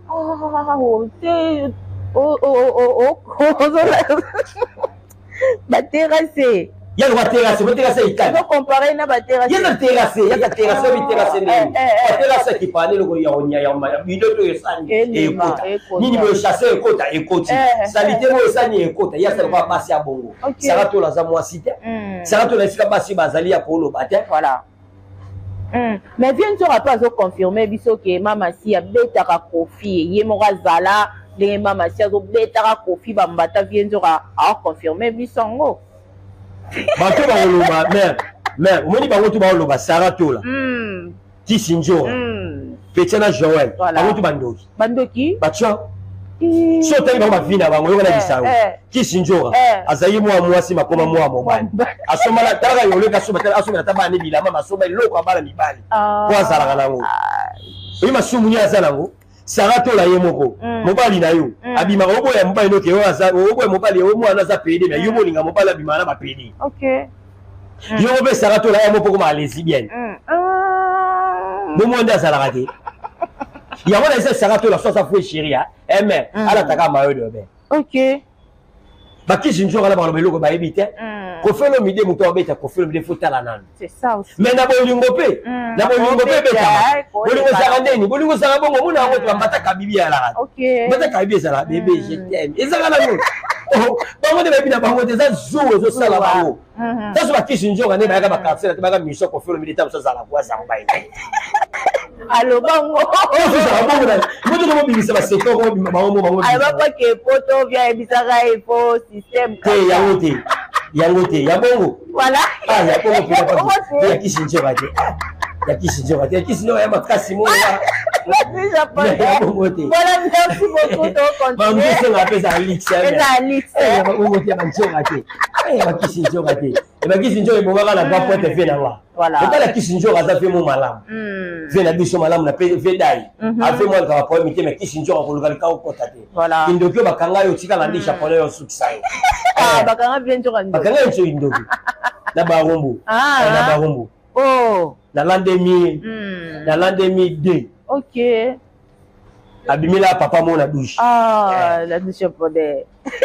baterrasse ya loka terrasse bo terrasse itali ozo comparer na ba terrasse ya na terrasse ya ta terrasse bi terrasse nini ba terrasse ki pa lelo ya onya ya ma bido to esani ekota nini bo chasser ekota ekoti salite bo esani ekota ya sala kwa basi ya bongo sara to laza mwasi te sara to la esika basi bazali ya koloba te voilà. Mais vieux Nzora pe azo confirmer biso ke mama si abetaka Koffi ye moko azala ndenge mama si azobetaka Koffi bambata vieux Nzora a confirmer biso yango. Bato bakoloba mais omoni bango tu bakoloba Sarah Tola. Tisi Nzora. Petia na Joël. Bango tu bandoki. Bandoki? Batia. So otali bango bavi na bango yoka na bisango. Kisi Nzora azali mwa mwasi makoma mwa mobali. Asomala talaka yoleka asomba tala asomba ata bana bilamba masomba eloko ya bana mibali. Po azalaka nango. Oyi masumu ni aza nango. Sarah Tola ye moko mobali na yo abimaka oboya mobali noke oyo aza oboya mobali oyo mwana aza pede mais yo molinga mobali abimaka na ba pede. Ok. Yo mpe Sarah Tola ya moko koma lesbienne. Bomo nde azalaka te. Yango na esa Sarah Tola so aza faux chérie ya. Eh mais alataka mayo de ben. Ok. Bakisi nzoka na baloba eloko bayebi te. Koffi Olomide moto abeta Koffi Olomide faut tala nanu. C'est ça aussi. Mais na bolingo pe, na bolingo pe betama. Bolingo ezalaka ndeni, bolingo ezalaka bongo mona yango to mbata kabibi alaka. Ok. Mbata kabibi ezalaka bébé je t'aime. Ezalaka nango. Bango nde bayebi na bango te eza zuwa ezosala bango. Taso bakisi nzoka nde bayaka ba quartier na te bayaka mission Koffi Olomide ta mosusu azala kwa azala mobali na ye. Alobango. Ozala bongo na moto ko mobimisa ba secret ko mobima bango mo bango. Alobaka ke poto via ebisaka ye po système. Te yango te. Yango te ya bongo. Voilà. Ah ya bongo pe ya kisi nzoka te. Ya kisi nzoka te. Ya kisi nzoka ya makasi mo. Merci japonais. Ya bongo te. Voilà, merci beaucoup to continuer. Ba mbisi nga pe za lix. Eza lix. Ya bongo te ya nzoka te. Ya kisi nzoka te. Ya kisi nzoka ebongaka na grand pointe fe na nga. Voilà. Otala kisi nzoka aza fe mo malamu. Fe na biso malamu na pe fe dai. Afe mo alukaka problème te mais kisi nzoka koluka lika okota te. Voilà. Kindoki oyo bakanga yo tika landi japonais yo sukisa yo. Ah bakanga bien nzoka ndoki. Bakanga yo nzoki ndoki. Na barumbu. Ah. Na barumbu. Oh. Na l'an 2000. Na l'an 2002. OK. Abimela papa mo na douche. Ah, la douche japonais.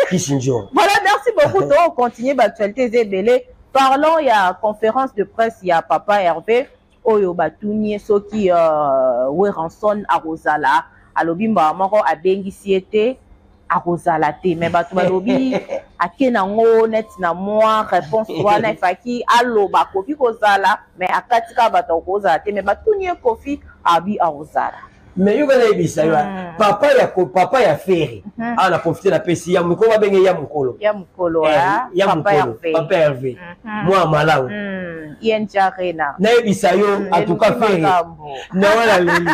Kisi nzoka. Voilà, merci beaucoup. To continuer l'actualité ebele. Parlons ya conférence de presse ya papa Hervé oyo batuni soki Werrason akozala alobi mbala moko abengisi ye te akozala te mais bato balobi ake nango neti na mwa réponse wana efaki aloba akoki kozala mais akati kaka bato akozala te mais batuni ye Koffi abi akozala. Mais yo kana yebisa yo papa ya Ferre a na profiter na pesi ya mukolo babenge ya mukolo ya mukolo ya mukolo papa Hervé moi malamu ING Arena na yebisa yo en tout cas Ferre na wala leli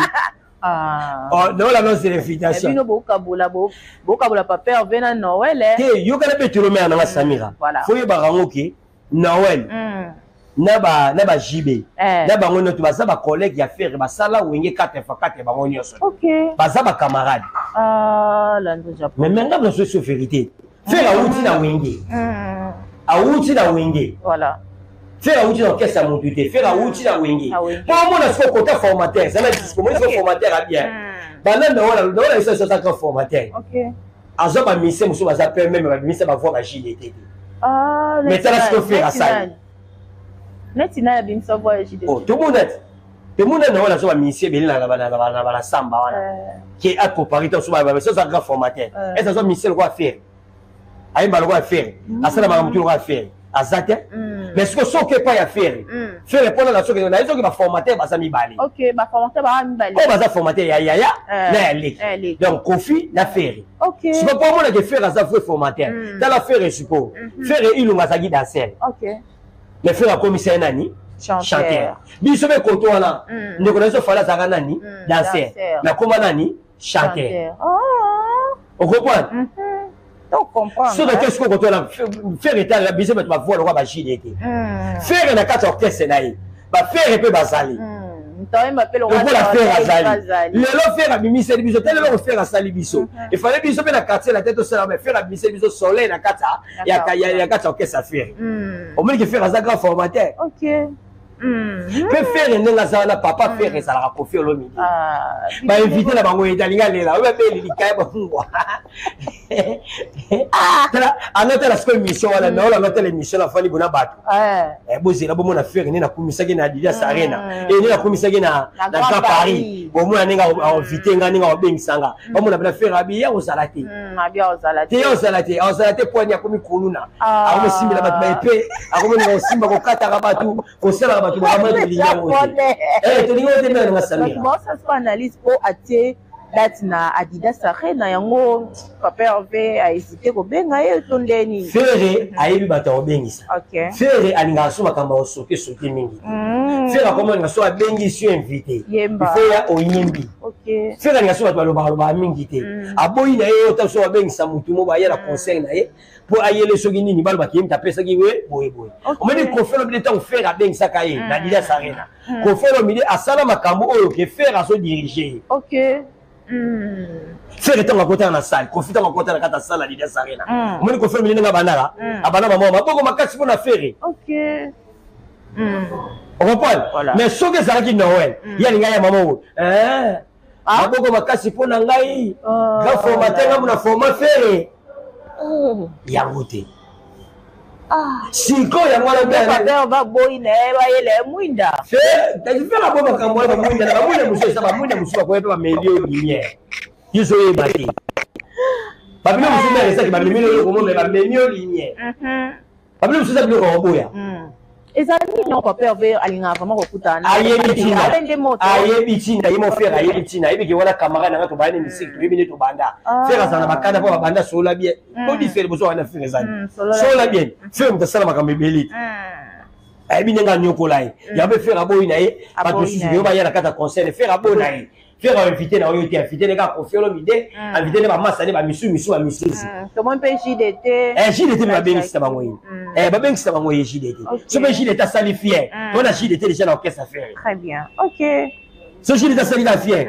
oh na wala non c'est l'invitation bino bokabola bokabola papa Hervé na Noël te yo kana betelo mère na Samira faut yebaka ngo ke Noël na ba JB na bango nyonso baza ba collègue ya Ferre basala wenge 4 x 4 bango nyonso. OK. Baza ba camarade. Ah, Lando Japon. Mais maintenant nous sommes vérité. Ferre awuti na Wenge, awuti na Wenge. Voilà. Ferre awuti na orchestre ya motu te, Ferre awuti na Wenge. Na Wenge. Mpo omona sikoyo kota formateur, zala dispo, omoni sikoyo formateur ya bien. Banda na wana, na wana biso aza grand formateur. Azwa bamise mosusu baza pe meme babimisa bavoi ba JDT te. Ah, Mais tala sikoyo Ferre asali. nani? Neti nani abimisa voix ya JDT? Oh, tomona te, tomona na wana azwa bamise ebele na balasamba wana ke akopari te, so aza grand formateur. Ese azwa mise lokola Ferre, ayemba lokola Ferre, asala makambo tu lokola Ferre, aza te. Mais sikoyo soki epai ya Ferre, Ferre mpona na soki naye, soki baformateur baza mibale. Ok, baformateur baza mibale. Oyo baza formateur ya yaya na ya ya leki. Leki. Donc Kofi na Ferre. Sikoyo mpo omonake Ferre aza vrai formateur, tala Ferre sikoyo. Ferre Ilunga azalaki danser, mais Ferre akomisa ye nani? Chanteur. Chanteur. Biso mpe koto wana, ndeko na biso Fally azalaka nani? Danser. Danser. Mais akoma nani? Chanteur. Chanteur. Ah. Okocomprendre? To comprendre. Soki oke sikoyo koto wana, Ferre etalela biso bato bavoi lokola bajide te. Ferre na kati ya orchestre na ye, baFerre mpe bazali. Toyemba mpe lokola Ferre azali. Bazali. Lelo Ferre abimiseli biso te, lelo Ferre asali biso, efale biso mpe na quartier na te tosala, mais Ferre abimiseli biso soleil na kati ya kati ya orchestre ya Ferre. Omoni ke Ferre aza grand formateur. Mpe Ferre ndenge aza wana, papa Ferre ezalaka Kofi Olomide. Ah, bainvité na bango ete alingi alela oyo babeli likaya bafungwa. Tala anotala sikoyo émission wana, mais oyo anotala émission nafandi bona bato. Bozela bomona Ferre nde nakumisaki na Adidas Arena e nde nakumisaki na Na na Grand Grand Paris. Paris. Bomona ndenge ainvité nga, ndenge aobengisa nga, bamona mpena Ferre abi ya kozala te. Abi ozala te, ya ozala te, azala te poani akomi kuluna. Akomosimbela bato baepe, akomoninga kosimba, kokataka bato, kosalaka bato makambo. Tolingi yango te. Tolingi yango te, mpe nanga Samira. Baosala siko analyse mpo atie date na Adidas Arena yango, papa Herve ahésité kobenga ye to ndeni? Ferre ayebi bato akobengisa. Ferre alingaka so makambo ya kosote sote mingi te. Ferre akomoninga so abengisi yo, invité, Yemba. il faut ya oyembi. Ferre alinga so bato balobaka lobaka mingi te. Aboyi na ye oyo ta so abengisa motu mo baya na concert na ye mpo ayele soki nini, balobaki ye moto apesaki ye boye boye. Omoni Kofi Olomide, ntango Ferre abengisaka ye na Adidas Arena, Kofi Olomide asala makambo oyo ke Ferre azodirige ye. Ferre ntango akotaka na salle, Kofi ntango akotaka na kati ya salle Adidas Arena, omoni Kofi Olomide ndenge abandaka, abanda bamwa maboko makasi mpo na Ferre. Ocomprendre? Mais soki ezalaki Noel, ye alingai ya mama oyo maboko makasi mpo na ngai, grand formateur, ngambo na format Ferre yango te. Sikoyo yango wana. Papa baboyi na ye, bayela ye mwinda. Ferre aboyi makambo wana, bamwinda na bamwinda mosusu eza bamwinda mosusu bakoya mpe bameli yo lumière, yo ozoyeba te. Babilo mosusu mere ezaki bamemi yo eloko mome, bamemi yo lumière. Babilo mosusu eza biloko ya koboya. Ezali nini? Papa Herve alingaka vraiment kokutana. Ayebi ntina. Alende moto. Ayebi ntina ye mo Ferre, ayebi ntina, ayebi ke wana camarade nanga, tobanda misiki, toyebi nde tobanda. Ferre azala na bakanda mpo babanda solola bien. Bodi Ferre bozo wana, Ferre ezali solola bien. Ferre moto asala makambo ebele te, ayebi ndenge anyokola ye. Yango mpe Ferre aboyi na ye bato mosusu oyo baya na kati ya concert. Ferre aboyi na ye, Ferre ainvité na oyo te, invité ne kaka Kofi Olomide, invité ne bamasa ne bamisu misu bamisusu. Tomoni mpe JDT. JDT mpe babengisisa bango ye, babengisisa bango ye JDT. So mpe JDT asali fier mpona JDT déjà na orchestre Ferre. Très bien, ok. So JDT asali ka fier,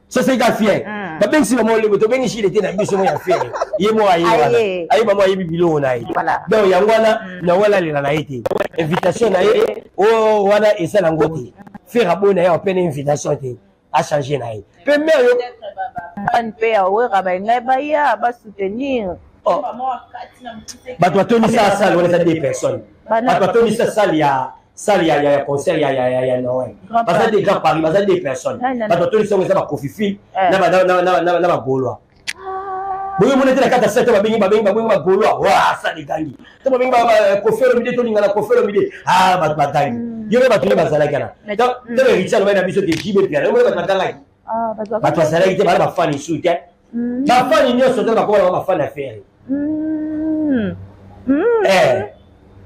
so asali ka fier, babengisi bango olebo, tobengi JDT na biso mo ya Ferre, ye mo aye wana, ayeba mo ayebi biloko na ye. Donc yango wana na wana alela na ye te, invitation na ye oyo wana eza nango te. Ferre aboyi na ye apene invitation te, achange na ye mpe mare yo. Bafan mpe ya Wera balingai baya basoutenir. Bato batondisa salle wana eza deux personnes. Bato batondisa salle ya concert ya Noël baza de Grand Paris, baza deux personnes. Bato batondisa yango eza baKofifi na baGaulois. Boye mona te na kati ya salle, babengi baGaulois wa salle egangi to babengi Kofi Olomide, tolingana Kofi Olomide, ah, bato bagangi. Yo mpe bato nde bazalaki wana to Héritier alobaki na biso te, JB Piana, yo mona bato bagangaki, bato bazalaki te, bana bafani su te, bafani nyonso te bakoma bango bafani ya Ferre.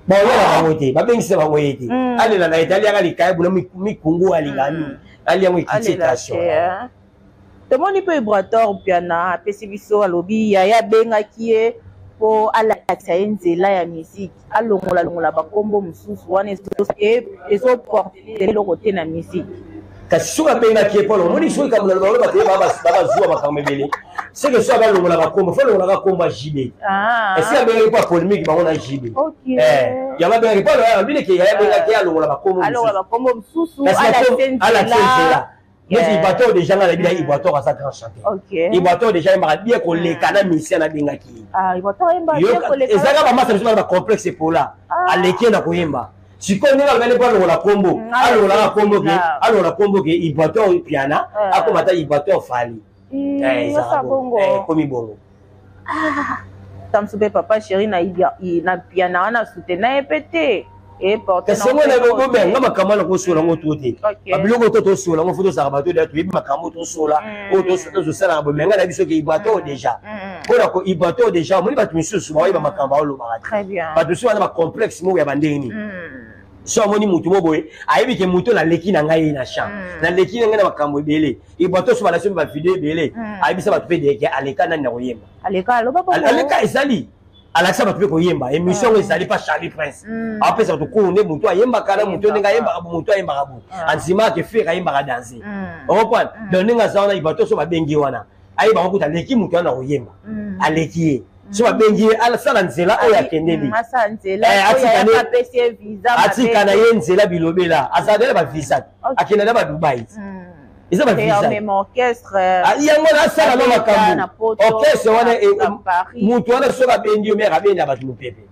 Baoyaka bango te, babengisa bango ye te, alela na ye te, aliaka likaya buna mikungu, alinga mingi aliango ekiti tension. Tomoni mpe Ibrator Mpiana apesi biso, alobi yaya abengaki ye mpo alakisa ye nzela ya musique, alongola longola bakombo mosusu wana ezoporte eloko te na musique. Kasi soki abengaki ye, Paul, omoni soki kambo na bango, bato ye babazuwa makambo ebele, seke soki abalongola bakombo, fo alongolaka kombo ya JB. Esi abengaki mpo apolémique bango na JB. Yango abengaki mpo alobineke yaya abengaki ye alongola bakombo mosusu, alakise nzela. Neti Ibrator déjà, nga nayebi na Ibrator aza grand chanteur. Ibrator déjà ayembaka bien koleka na musicien nabengaki ye. Ezalaka bamasa biso bana bacomplexe epola, aleki ye na koyemba. Sikoyo ndenge alobaki mpo alongola kombo, alongolaka kombo ke alongola kombo ke Ibrator Piana, akoma ata Ibrator Fally. Ekomi bongo. Tamosu mpe papa chéri na Piana wana asutena ye mpe te. Kasi yango na bobenga makambo wana, kosola yango to te. Babiloko to tosola yango, fo tozalaka bato deya toyebi makambo tosola oyo tozosalaka. Bomenga na biso ke Ibrator déjà, mpona ko Ibrator déjà, omoni bato misusu baoyeba makambo aolobaka te. Bato mosusu wana bacomplexe moko ya bandenge nini. So amoni mutu mo boye, ayebi ke mutu naleki na ngai na champ, naleki na ngai na makambo ebele. Ibrator so balasi bavideo ebele, ayebisa bato mpe deke aleka nani na koyemba. Aleka ezali alakisa bato mpe koyemba. Émission yango ezali pa Charlie Prince, apesa bato kuru nde motu ayembaka na motu ndenge ayembaka bo, motu ayembaka bo, andimaka ke Ferre ayembaka danse, ocomprendre? Donc ndenge aza wana, Ibrator so babengi ye wana, ayebaka kuta aleki motu wana na koyemba, aleki ye. So babengi ye, asala nzela oyo akendeli, atika na ye nzela bilobela. Azala na bavisa, akenda na baDubai, eza bavisa yango na asala no makambo orchestre wana. Mutu wana soki abendi yo mere, abendaka bato mopepe,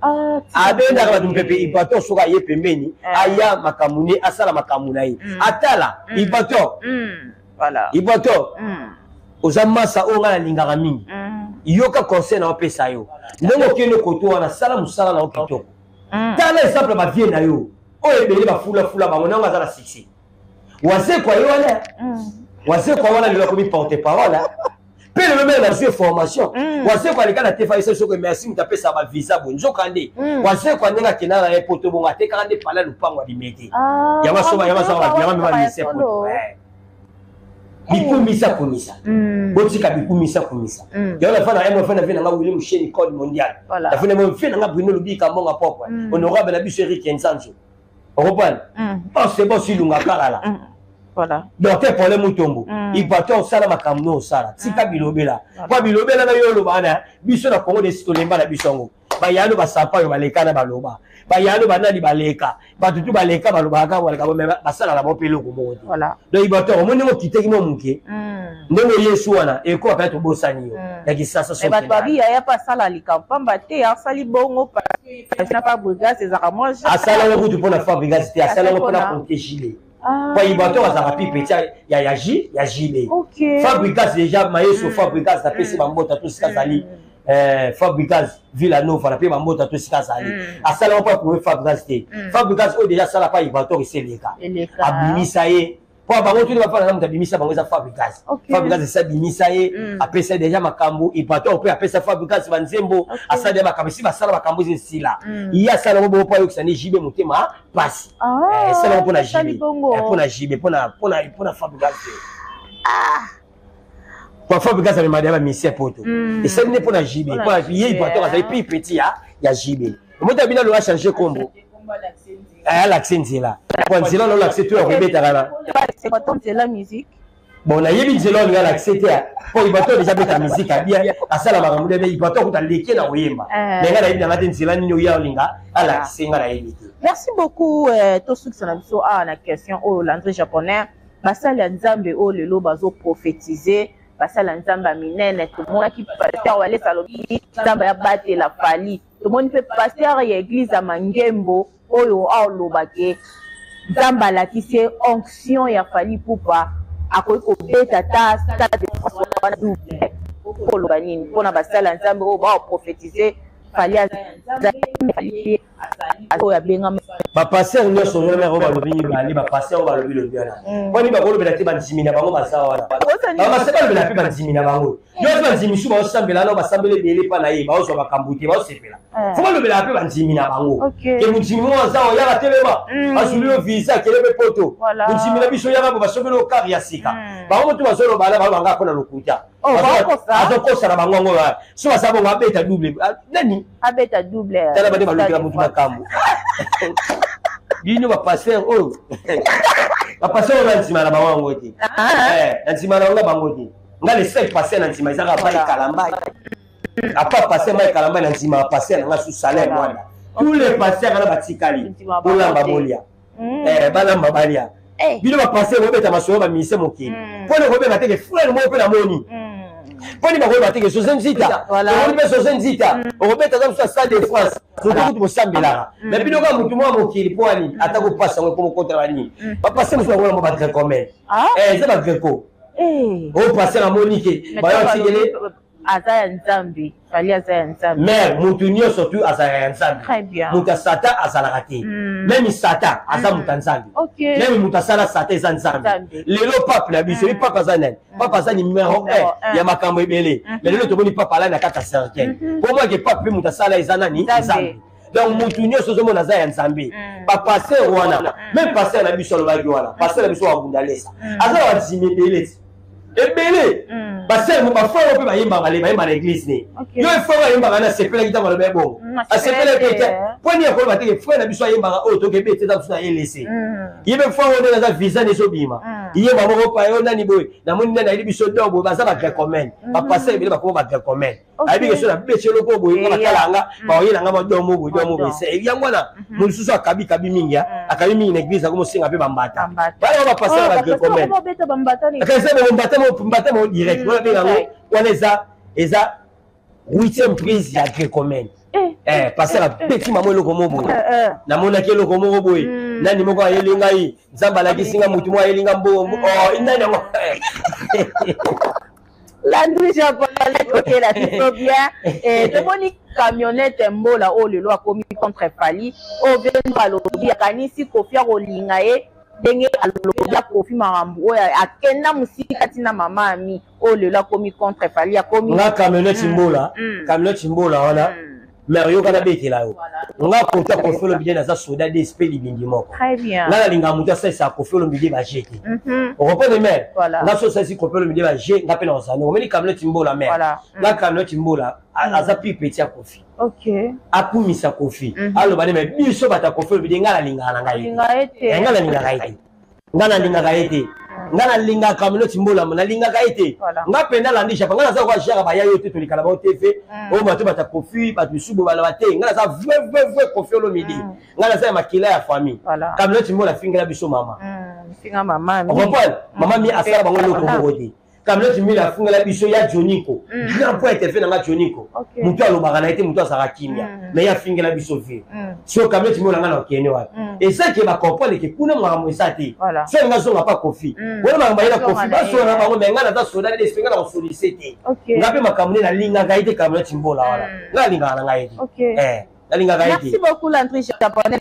abendaka bato mopepe. Ibrator soki aye pembeni, aya makambo ne, asala makambo na ye, atala Ibrator. Ibrator, oza masa oyo ngai nalingaka mingi. Yoka conseil na opesa yo, ndenge okende koto wana, sala mosala na yo kitoko. Tala exemple bavie na yo oyo ebele bafulafula bango nango aza na succès. Wazekwa ye wana, Wazekwa wana lelo akomi porte parole mpe lelo mele nazwi formation. Wazekwa aleka na tefa esa soki merci moto apesaka bavisa boye, nzoka nde Wazekwa ndenge akendaka na ye poto bongo, atekaka nde pala lupango abime te. Yango asoma, yango asoma, yango amema mise poto. Bikumisa kumisa, botika bikumisa kumisa. Yango nafa na mf na vie nanga Willi Musheni, code mondial, nafa na mf nanga Bruno Lubika Mbonga propre, honorable na biso Eric Nzanzo, okoprendre? Boss boss Ilunga Kalala. Docteur Paulin Mutombo, Ibrator, osala makambo no osala, tika bilobela. Po bilobela na yo oloba wana, biso na Congo desi tolemba na biso yango. Bayano basampa oyo baleka na baloba, bayano banani baleka, bato tu baleka, balobaka baleka, basalaka bango mpe eloko moko te. Donc Ibrator, omoni ndenge okiteki mwa moke, ndenge oyesu wana ekoa mpe tobosani yo ya Kisasa. Bato babi yaya mpe asala likambo pamba te, asali bongo na Fabregas, ezalaka mwa Asala yango kutu mpona Fabregas te, asala yango mpona protéger, po Ibrator azalaka pi petit ya J ya JB. Fabregas déjà mayeso, Fabregas napesi bambota to sika azali. Fabregas Villa Nova, na mpe bambota to esika azali. Asala yango mpo aprouve Fabregas te. Fabregas oyo déjà asala pa Ibrator esi eleka, abimisa ye mpo bango tuni bafana na moto abimisa bango eza Fabregas. Fabregas esi abimisa ye, apesa ye déjà makambo. Ibrator mpe apesa Fabregas banzembo, asala ya makambo, esi basala makambo eza esila. Ye asala yango bongo mpo ayokisa nde JB motema pasi. Esala yango mpona JB, mpona JB, mpona Fabregas te. Po Fabregas amemaka ya bamisia poto, esali nde mpona JB, mpona ye Ibrator azali plus petit ya JB. Omota bino alo achange kombo, alakise nzela, po nzela na olakise to ya kobetaka na bon, nayebi nzela oyo alakise te, po Ibrator déjà abeta musique abia, asala makambo nde Ibrator kuta leke na koyemba. Me ngai nayebi nanga te nzela nini oya olinga alakise, ngai nayebi te. Merci beaucoup. Tosukisa na biso awa na question oyo, Landry Japonais. Basali ya Nzambe oyo lelo bazoprophétise, basali ya Nzambe ya minene, tomonaki pasteur Walesa alobi Nzambe abatela Fally, tomoni mpe pasteur ya église ya Mangembo oyo aolobake Nzambe alakisi ye onction ya Fally Ipupa, akoki kobeta ta Stade de France wana double. Koloba nini mpona basali ya Nzambe oyo baoprophétise Fally oyo abengami? Bapasteur nyonso wana oyo balobi mibale, bapasteur oyo balobi lobi wana, mponi bakolobela te bandimi na bango baza wana? Bamase balobela mpe bandimi na bango nyonso. Bandimi su baosambela wana, basambela ebele mpa na ye, baozwa makambo te, baosepela. Fo balobelaka mpe bandimi na bango ke mondimi moko aza oyaka telema, azuli yo visa, akele mpe poto. Mondimi na biso oyaka bo, basombeli yo kare ya sika. Bango motu bazoloba na bango banga mpona lokuta, azokosa na bango yango. So baza bongo, abeta double nani? Abeta double. Tala bade balukela motu makambo, bino bapasteur oyo. Bapasteur oyo na nsima na bango yango te, na nsima na yango bango te. Nga le seul pasteur na nsima ezaka Mike Kalambay. Apa pasteur Mike Kalambay na nsima ya pasteur na nga su salaire mwana. Tous les pasteurs wana batikali bolamba bolia, balamba balia. Bino bapasteur bobeta masolo bamise mokili mpona kobenga teke frère moko mpe namoni mponi bakoyeba teke José Nzita omoni mpe José Nzita okobeta aza mosu ya Stade de France, moto kutu bosambelaka. Mais bino kaka motu mwa mokili mpo wani ata kopasa yango ekoma okotela banini. Bapasteur mosusu bango yango bagrécomen, eza bagréco oyo pasteur amoni ke bayo atikele. Aza ya Nzambe, Fally aza ya Nzambe. Mais motu nyonso tu azalaka ya Nzambe, moto ya Satan azalaka te. Même Satan aza moto ya Nzambe, même moto asala Satan eza Nzambe. Lelo pape na biso, pape aza nani? Pape aza numéro 1 ya makambo ebele. Mais lelo tomoni pape alai na kati ya cercueil po mwake pape mpe moto asala eza nani? Nzambe. Donc motu nyonso ozomona aza ya Nzambe. Bapasteur wana, même pasteur na biso alobaki wana, pasteur na biso wabunda lesa aza na bandimi ebele ti ebele. Basere bafrère mpe bayembaka, bale bayemba na église ne. Yo frère ayembaka na asepelaki ntango aloba ebongo, asepelaki te mpo nini akoloba teke frère na biso ayembaka oyo toke ete eza biso na elese ye mpe frère oyo ndenge aza visa ne ezobima yemba moko pa yo nani boye namoni nani ayebi biso do boye. Baza bagrécomaine, bapasteur ebele bakoma bagrécomaine. Ayebi ke so na beti eloko boye nga batala nga baoyela nga badomo boye, domo boye. Yango wana mosusu akabi kabi mingi, akabi mingi na église, akomosenga mpe bambata bana bapasteur bagrécomaine akasa mbata mbata mo direct wana benga yango wana eza huitième prise ya grécomaine. Pasteur abeti mamo eloko moko boye, namonaki eloko moko boye, nani moko ayeli ngai, Nzambe alakisi nga motu moko ayeli nga mbongo, nani yango? Landry Japonais, okela biso bien. Tomoni camionnette Mbola oyo lelo akomi contre Fally. Oyo vendo alobi akanisi Koffi akolinga ye ndenge alobi akofi makambo oyo akenda mosika ntina mama ami oyo lelo akomi contre Fally akomi. Nga camionnette Mbola, camionnette Mbola wana, mais oyoka nabetela yo nga kota Koffi Olomide, naza soda dsp libindi moko. Nga nalinga moto asalisa Koffi Olomide baje te, okomprendre? Mais nga so osalisi Koffi Olomide baje, nga mpe na kozala ndenge omoni camionnette Mbola. Mais nga camionnette Mbola aza plus petit ya Koffi, akumisa Koffi, aloba nde. Mais biso bato ya Koffi Olomide, nga nalingaka na ngai, nga nalingaka ye te, nga nalingaka ye te. Nga nalingaka camionnette Mbola, nalingaka ye te. Nga mpenza alandi Japon, nga naza kwa jara baya yo te, tolikala bango te fe oyo bato bata Koffi, bato misusu balaba te. Nga naza vrai vrai vrai Koffi Olomide, nga naza ya makila ya famille. Camionnette Mbola afingela biso mama, comprendre? Mama mi asala bango eloko moko te. Camionnette Mbola afungela biso ya Joniko, grand poète fe nanga Joniko, motu alobaka na ye te, motu azalaka kimia, mais ye afingela biso vie. So camionnette Mbola, nga na okende wapi? Eza ke bacomprendre ke kuna makambo eza te. So nga zonga pa Koffi wana, makambo aye na Koffi, basola na bango. Mais nga naza soda d'esprit, nga na kosolise te. Nga mpe makambo nde nalingaka ye te, camionnette Mbola wana, nga nalingaka na ngai ye te, nalingaka ye te. Merci beaucoup, Landry Japonais.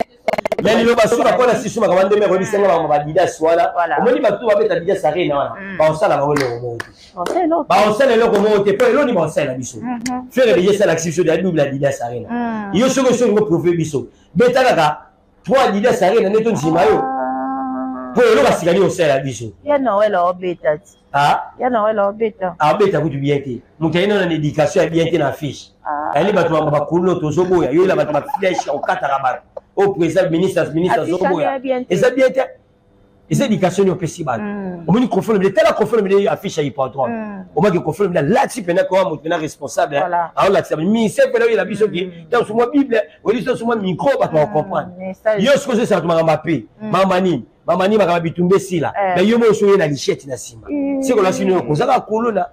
Mais liloba suka mpona sisu makambo ndenge koyebisa nga makambo badidas wana, omoni bato babeta Adidas Arena wana, baosala bango eloko moko te, baosala eloko moko te. Mpo eloni baosalela biso Ferre deja esalakisi biso ya double Adidas Arena. Yo soki soki ngo biso beta kaka trois Adidas Arena nde tondima yo, mpo eloko asika nini osalela biso? Ya Noel aobeta ti. Ya Noel aobeta. Abeta kutu bien te. Moto aye nano na éducation ya bien te na affiche. Ayali bato bamba bakuluno tozoboya yoyela bato baflèche okataka bato oyo président ministre azoboya, eza bien te. Eza éducation nini opesi bato? Omoni Koffi Olomide, tala Koffi Olomide, affiche ya hippodrome, omaki Koffi Olomide alati mpena kowa moto mpena responsable, aolatisa ministère mpena oyela biso ke ntango so mwa Bible oyeli so mwa micro, bato bakocomprendre yo. Soki ozosala bato makambo ape, makambo nini, mama nini, makambo bitumba esila, mais yo moko oyo na lichette na nsima sekola sino yo kozaka kuluna.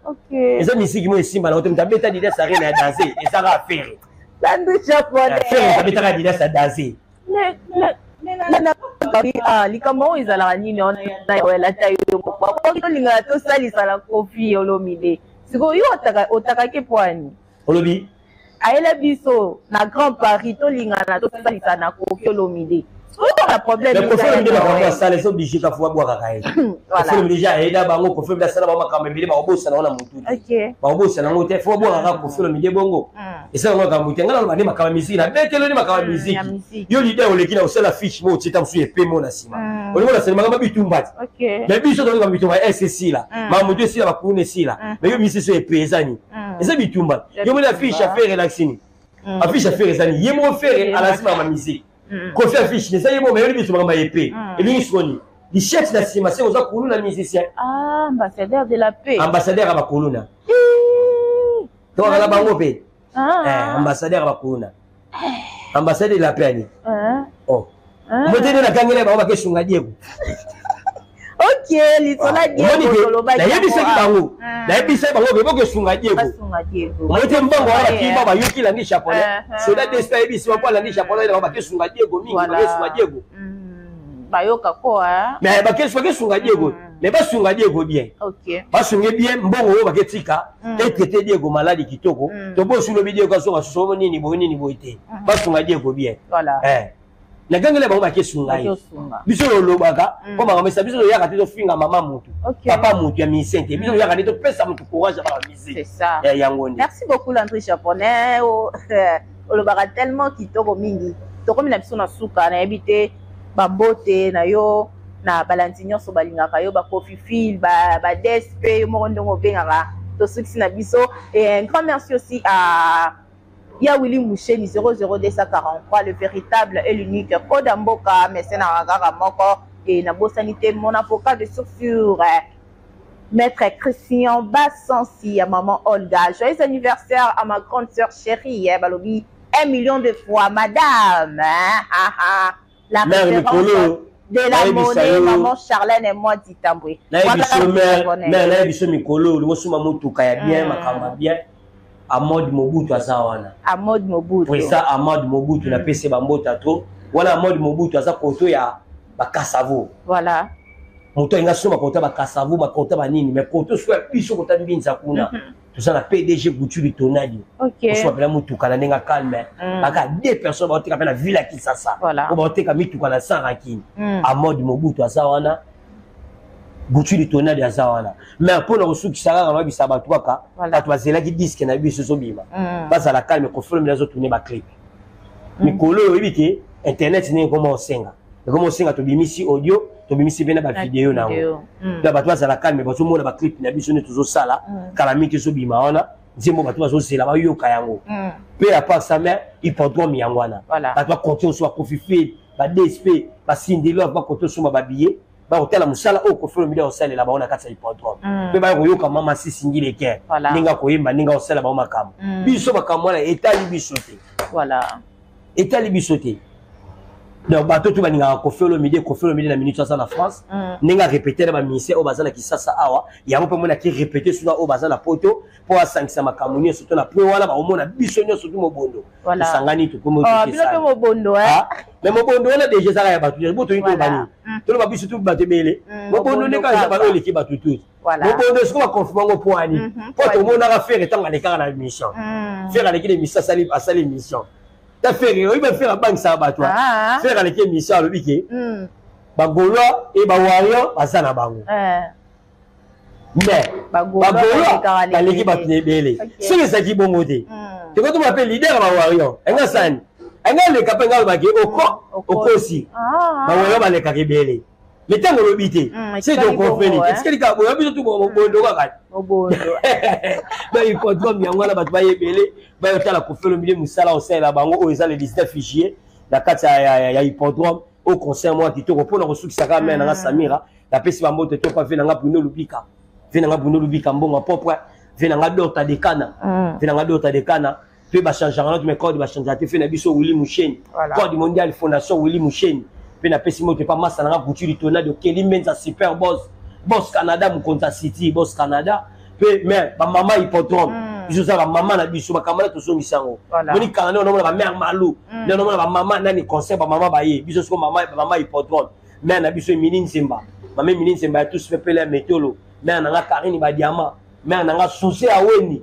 Eza misiki mo esimba na te. Moto abeta Adidas Arena ya danse ezaka affaire Ferre, abetaka Adidas ya danse. Likambo oyo ezalaka nini ata yo tolingaka tosalisa na Koffi Olomide? Sikoyo yo otakaki pwani? Olobi? Ayela biso na Grand Paris, tolingana tosalisa na Koffi Olomide, oyo na problème. Koffi Olomide makambo asala eza obligé kafu babwakaka ye. Koffi Olomide déjà ayeda bango, Koffi Olomide asala bango makambo ebele, bakobosana ngo na motu te, bakobosana yango te. Fo babwakaka Koffi Olomide bongo, esala ngo makambo te. Ngai naloba nde makambo ya misiki, nabetelo nde makambo ya misiki. Yo leader oleki na osala fiche mo otie ta mosusu epe mo na nsima, olingo na sali makambo bitumba te. Mais biso tolinga bitumba ese esila, makambo to esila, bakuluna esila. Mais yo bisi so epe ezani, eza bitumba. Yo moni affiche ya Ferre elakisini, affiche ya Ferre ezani ye moko, Ferre alasi makambo ya misiki, Koffi affiche eza ye moko. Mais yoli biso makambo ya epe elingi sukoni. Lichette na nsima se oza kuluna musicien. Ah, ambassadeur de la paix. Ambassadeur ya bakuluna. Tokaka bango mpe. Ah. Eh, ambassadeur ya bakuluna. Ambassadeur de la paix ani. Ah. Oh. Mote nde nakangela bango bakesunga Diego. Ok, lisola Diego tolobaki. Nayebisaki bango. Nayebisaki bango ke bokesunga Diego. Mote mbongo wana bakima bayoki langi japonais. Soda despa yebisi bango langi japonais bango bakesunga Diego mingi bakesunga Diego. Bayoka ko mais bakesunga Diego. Mais basunga Diego bien. Basunge bien mbongo oyo baketika etraite Diego maladi kitoko. Tobosi lobi Diego azonga susu nini boye nini boye te. Basunga Diego bien. Voilà. Nagangela bango bakesunga ye. Biso tolobaka mpo makambo esa biso toyaka te tofinga mama motu papa motu ya musicien te. Biso toyaka te topesa motu courage ya baka musique yango nde. Merci beaucoup Landry Japonais. Olobaka tellement kitoko mingi. Tokomi na biso na suka, nayebi te bambote na yo na balandi nyonso balingaka yo, bakofifil ba DSP yo moko ndongo obengaka tosukisi na biso. Et un grand merci aussi à Ya Willy Moucheni 00243, le véritable et l'unique Koda Mboka, mais na kaka moko et na bosanité mon avocat de source Maître Christian Bassansi à maman Olga. Joyeux anniversaire à ma grande sœur chérie, hein, balobi 1 million de fois madame. Hein, ha, ha. La référence de la monnaie, maman Charlène et moi Ditambwe. Na biso mikolo lingo motuka ya bien makambo bien. Amod Mobutu aza wana. Amod Mobutu. Président Amod Mobutu na pese bambota trop. Wana Amod Mobutu aza koto ya bakasavo. Voilà. Moto inga soma kota bakasavo, bakota banini, mais koto so ya biso kota mbinza kuna. Toza na PDG Goutulu Tonadi. OK. Oswa pela motuka na ndenge calme. Baka deux personnes baoteka pe na ville ya Kinshasa. Voilà. Ko baoteka mituka na sans rancune. Amod Mobutu aza wana. Goutulu Tonadi aza wana. Mais pour na kosukisa kaka na bisa bato kaka, bato bazelaki disque na biso ezobima. Bazala calme ko film nazo tourner ba clip. Mikolo oyebi ke internet ndenge ekoma osenga. Ekoma osenga tobimisi audio, tobimisi pe na ba vidéo na yango. Donc bato bazala calme, bazomona ba clip na biso nde tozosala, kala mingi ezobima wana, nzembo bato bazozela bayoka yango. Pe à part ça, mais hippodrome yango wana. Bato bakonte oso bakofifile, ba DSP, ba Cindy-Love, bakonte oso ba billet. Bakotala mosala oyo Koffi Olomide akosalela bango na kati ya hippodrome. Mpe baya koyoka mama Sisi Ngileke, ndenge akoyemba, ndenge akosala bango makambo. Biso makambo wana etali biso te. Voilà. Etali biso te. Donc bato tout balingaka Koffi Olomide, Koffi Olomide na minute aza na France, ndenge a répéter na ba ministère oyo baza na Kinshasa awa, yango mpe monaki répéter suna oyo baza na poto mpo asangisa makambo nyonso to na point wana bakomona biso nyonso tu mobondo. Voilà. Tosangani tokomi Oh, otoki bino mpe esala. mobondo, hein? Ah, mais mobondo wana déjà ezalaka ya bato nyonso. Bo toyini Voilà. toyeba nini? Toloba biso tu bato ebele. Mobondo Mobondo nde kaka eza kaka. bato oyo eleki bato tu. Voilà. Mobondo sikoyo baconfirme yango po ani? Po Po ani. tomonaka Ferre ntango alekaka na émission. Ferre aleki na émission, asali émission. Ta Ferre, oyebi ba Ferre abangisaka bato, hein? Ah. Ferre aleki émission, alobi ke ba Gaulois et ba Warriors baza na bango. Mais Ba Gaulois ba Gaulois balekaka baleki lebele. bato na ebele. Ok. Soki ezalaki bongo te. Toko toma pe leader ya ba Warriors. Enga sani. Enga leka pe nga alobaki, oko, okosi. Ah. Ba Warriors balekaka ebele. Mais ntango olobi te, etikali c'est donc bongo, confirmé. hein. Etikali kaka boye, biso tu mobondo kaka. Mobondo. Ba hippodrome yango wana bato bayebele, bayotala Koffi Olomide mosala osalela bango oyo eza le 19 juillet na kati ya hippodrome au concert moko kitoko mpona kosukisa kaka mère na nga Samira. Napesi bambote to pa ve na nga Bruno Lubika. Ve na nga Bruno Lubika mbongo propre. Ve na nga Dorta Dekana. Ve na nga Dorta Dekana. Pe ba changeaka na mais code ba changeaka te. Fe na biso Willy Moucheni. Voilà. Code mondial fondation Willy Moucheni. Pe napesi moto pa massa na nga Couture Tonado Kelly Menza super boss. Boss Canada Mukonza City boss Canada. Pe mais ba mama hippodrome. Biso za ba mama na biso ba kamala tozongisa yango. Voilà. Moni Canada on ba mère Malou. Nde on ba mama nani concert ba mama baye. Biso siko mama ba mama hippodrome. Mère na biso Emily Nzemba. Mama Emily Nzemba ya tous pepele ya Metolo. Mère na nga Karine ba diamant. Mère na nga Suze Aweni.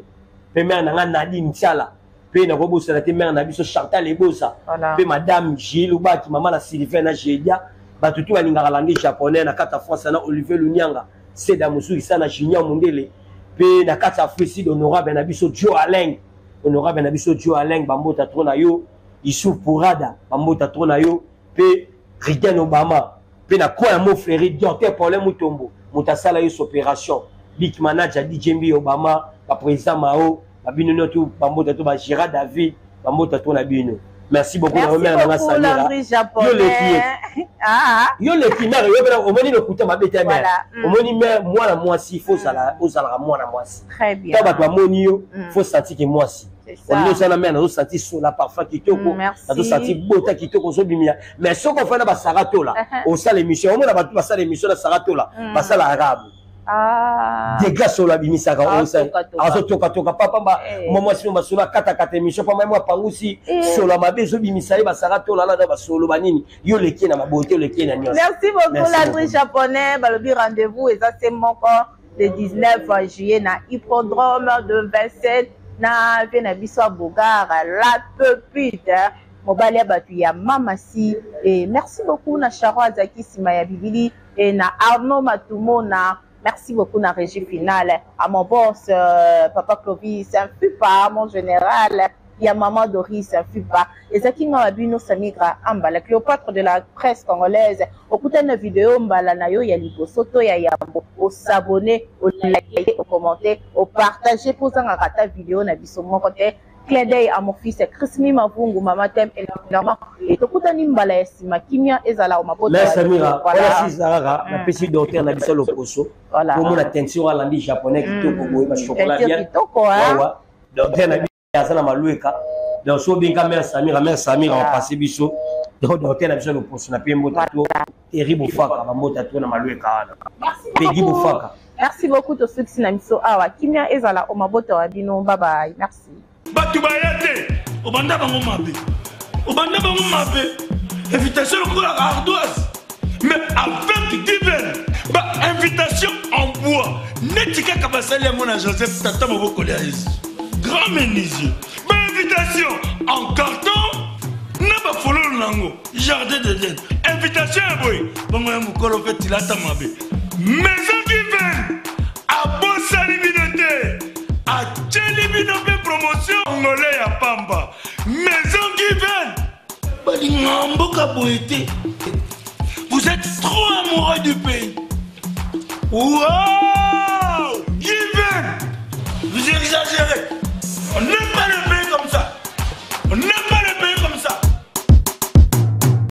Pe mère na nga Nadine Tsala. Pe na kobosana te mère na biso Chantal Ebosa. Voilà. Pe madame Gilles Lubaki, mama na Sylvain na Jedia. Bato tu balingaka langue japonais na kati ya France na Olivier Lunyanga, Seda Musuki sana Junior Mundele. Pe na kati ya Afrique Sud honorable na biso Joe Alain. Honorable na biso Joe Alain bambota trop na yo. Issouf Pourada bambota trop na yo. Pe Reagan Obama. Pe na coin ya Mofleri, docteur Paulin Mutombo, moto asala yo opération. Big manager DJ Mbi Obama, ba président Mao, ba bino nyonso bambota to ba Gérard David, bambota to na bino. Merci beaucoup na mère nanga Samira. Yo leki ye. Ah. Yo leki mère yo bena omoni lokuta mabe te mère. Omoni mère mwana mwasi faut sala ozalaka mwana mwasi. Très bien. Tango bato bamoni yo faut sentir que mwasi. Olingi osala mère nazo sentir sola parfum kitoko. Nazo sentir bota kitoko ozobimia. Mais soki ofanda ba Sarah Tola osala émission omona bato basala émission na Sarah Tola basala arabe. Ah. Dégâts solo abimisaka azotokatoka papa mwa mwasi no basolo akatakata émission pamba mwa pangusi solo ya mabe ezobimisa ye basaka tolala na basolo banini yo oleki na mabote oleki na nyonso. Merci beaucoup Landry Japonais. Balobi rendez-vous eza se moko le 19 juillet na hippodrome de 27 na vie na biso ya Bogar la pepite mobali ya bato ya Mamasi. Et merci beaucoup na Charo azalaki nsima ya bibili et na Arnaud Matumona. Merci beaucoup na régie finale à mon boss papa Clovis Mfupa, mon général ya maman Doris Mfupa. Ezalaki nga wa bino Samigra Ambala, Cléopâtre de la presse congolaise. Okutani na video mbala na yo ya liboso to ya yambo, osabonner, olike, okommente, opartage mpo ozangaka ata video na biso moko te. Clin d'œil à mon fils Chris Mavungu, Mama Tem énormément. Et tokutani mbala ya nsima, kimia ezala o mabota. Mais Samira, voilà si kaka napesi docteur na biso loposo. Voilà. Komona teinture alandi japonais kitoko boye ba chocolat bien. Kitoko hein. Docteur na biso aza na malueka. Donc so benga mère Samira, mère Samira on passe biso. Donc docteur na biso loposo na pe mbota to Terry Bofaka ba mbota to na malueka wana. Merci beaucoup. Bofaka. Merci beaucoup to suksi na biso awa. Kimia ezala o mabota wa bino. Bye bye. Merci. Bato baya te, obanda bango mabe, obanda bango mabe, invitation lokola ardoise, mais avec Given ba invitation en bois neti kaka basali yango na Joseph tata mobokoli ya Yesu grand menuisier, ba invitation en carton na bafololo nango jardin d'Eden, invitation ya boye bongo ya mokolo mpe tilata mabe. Maison Given abosani bino te, atieli bino mpe promotion ngole ya pamba. Maison Given balinga mboka boye te, vous êtes trop amoureux du pays. Wow, Given, vous exagérez, on n'est pas le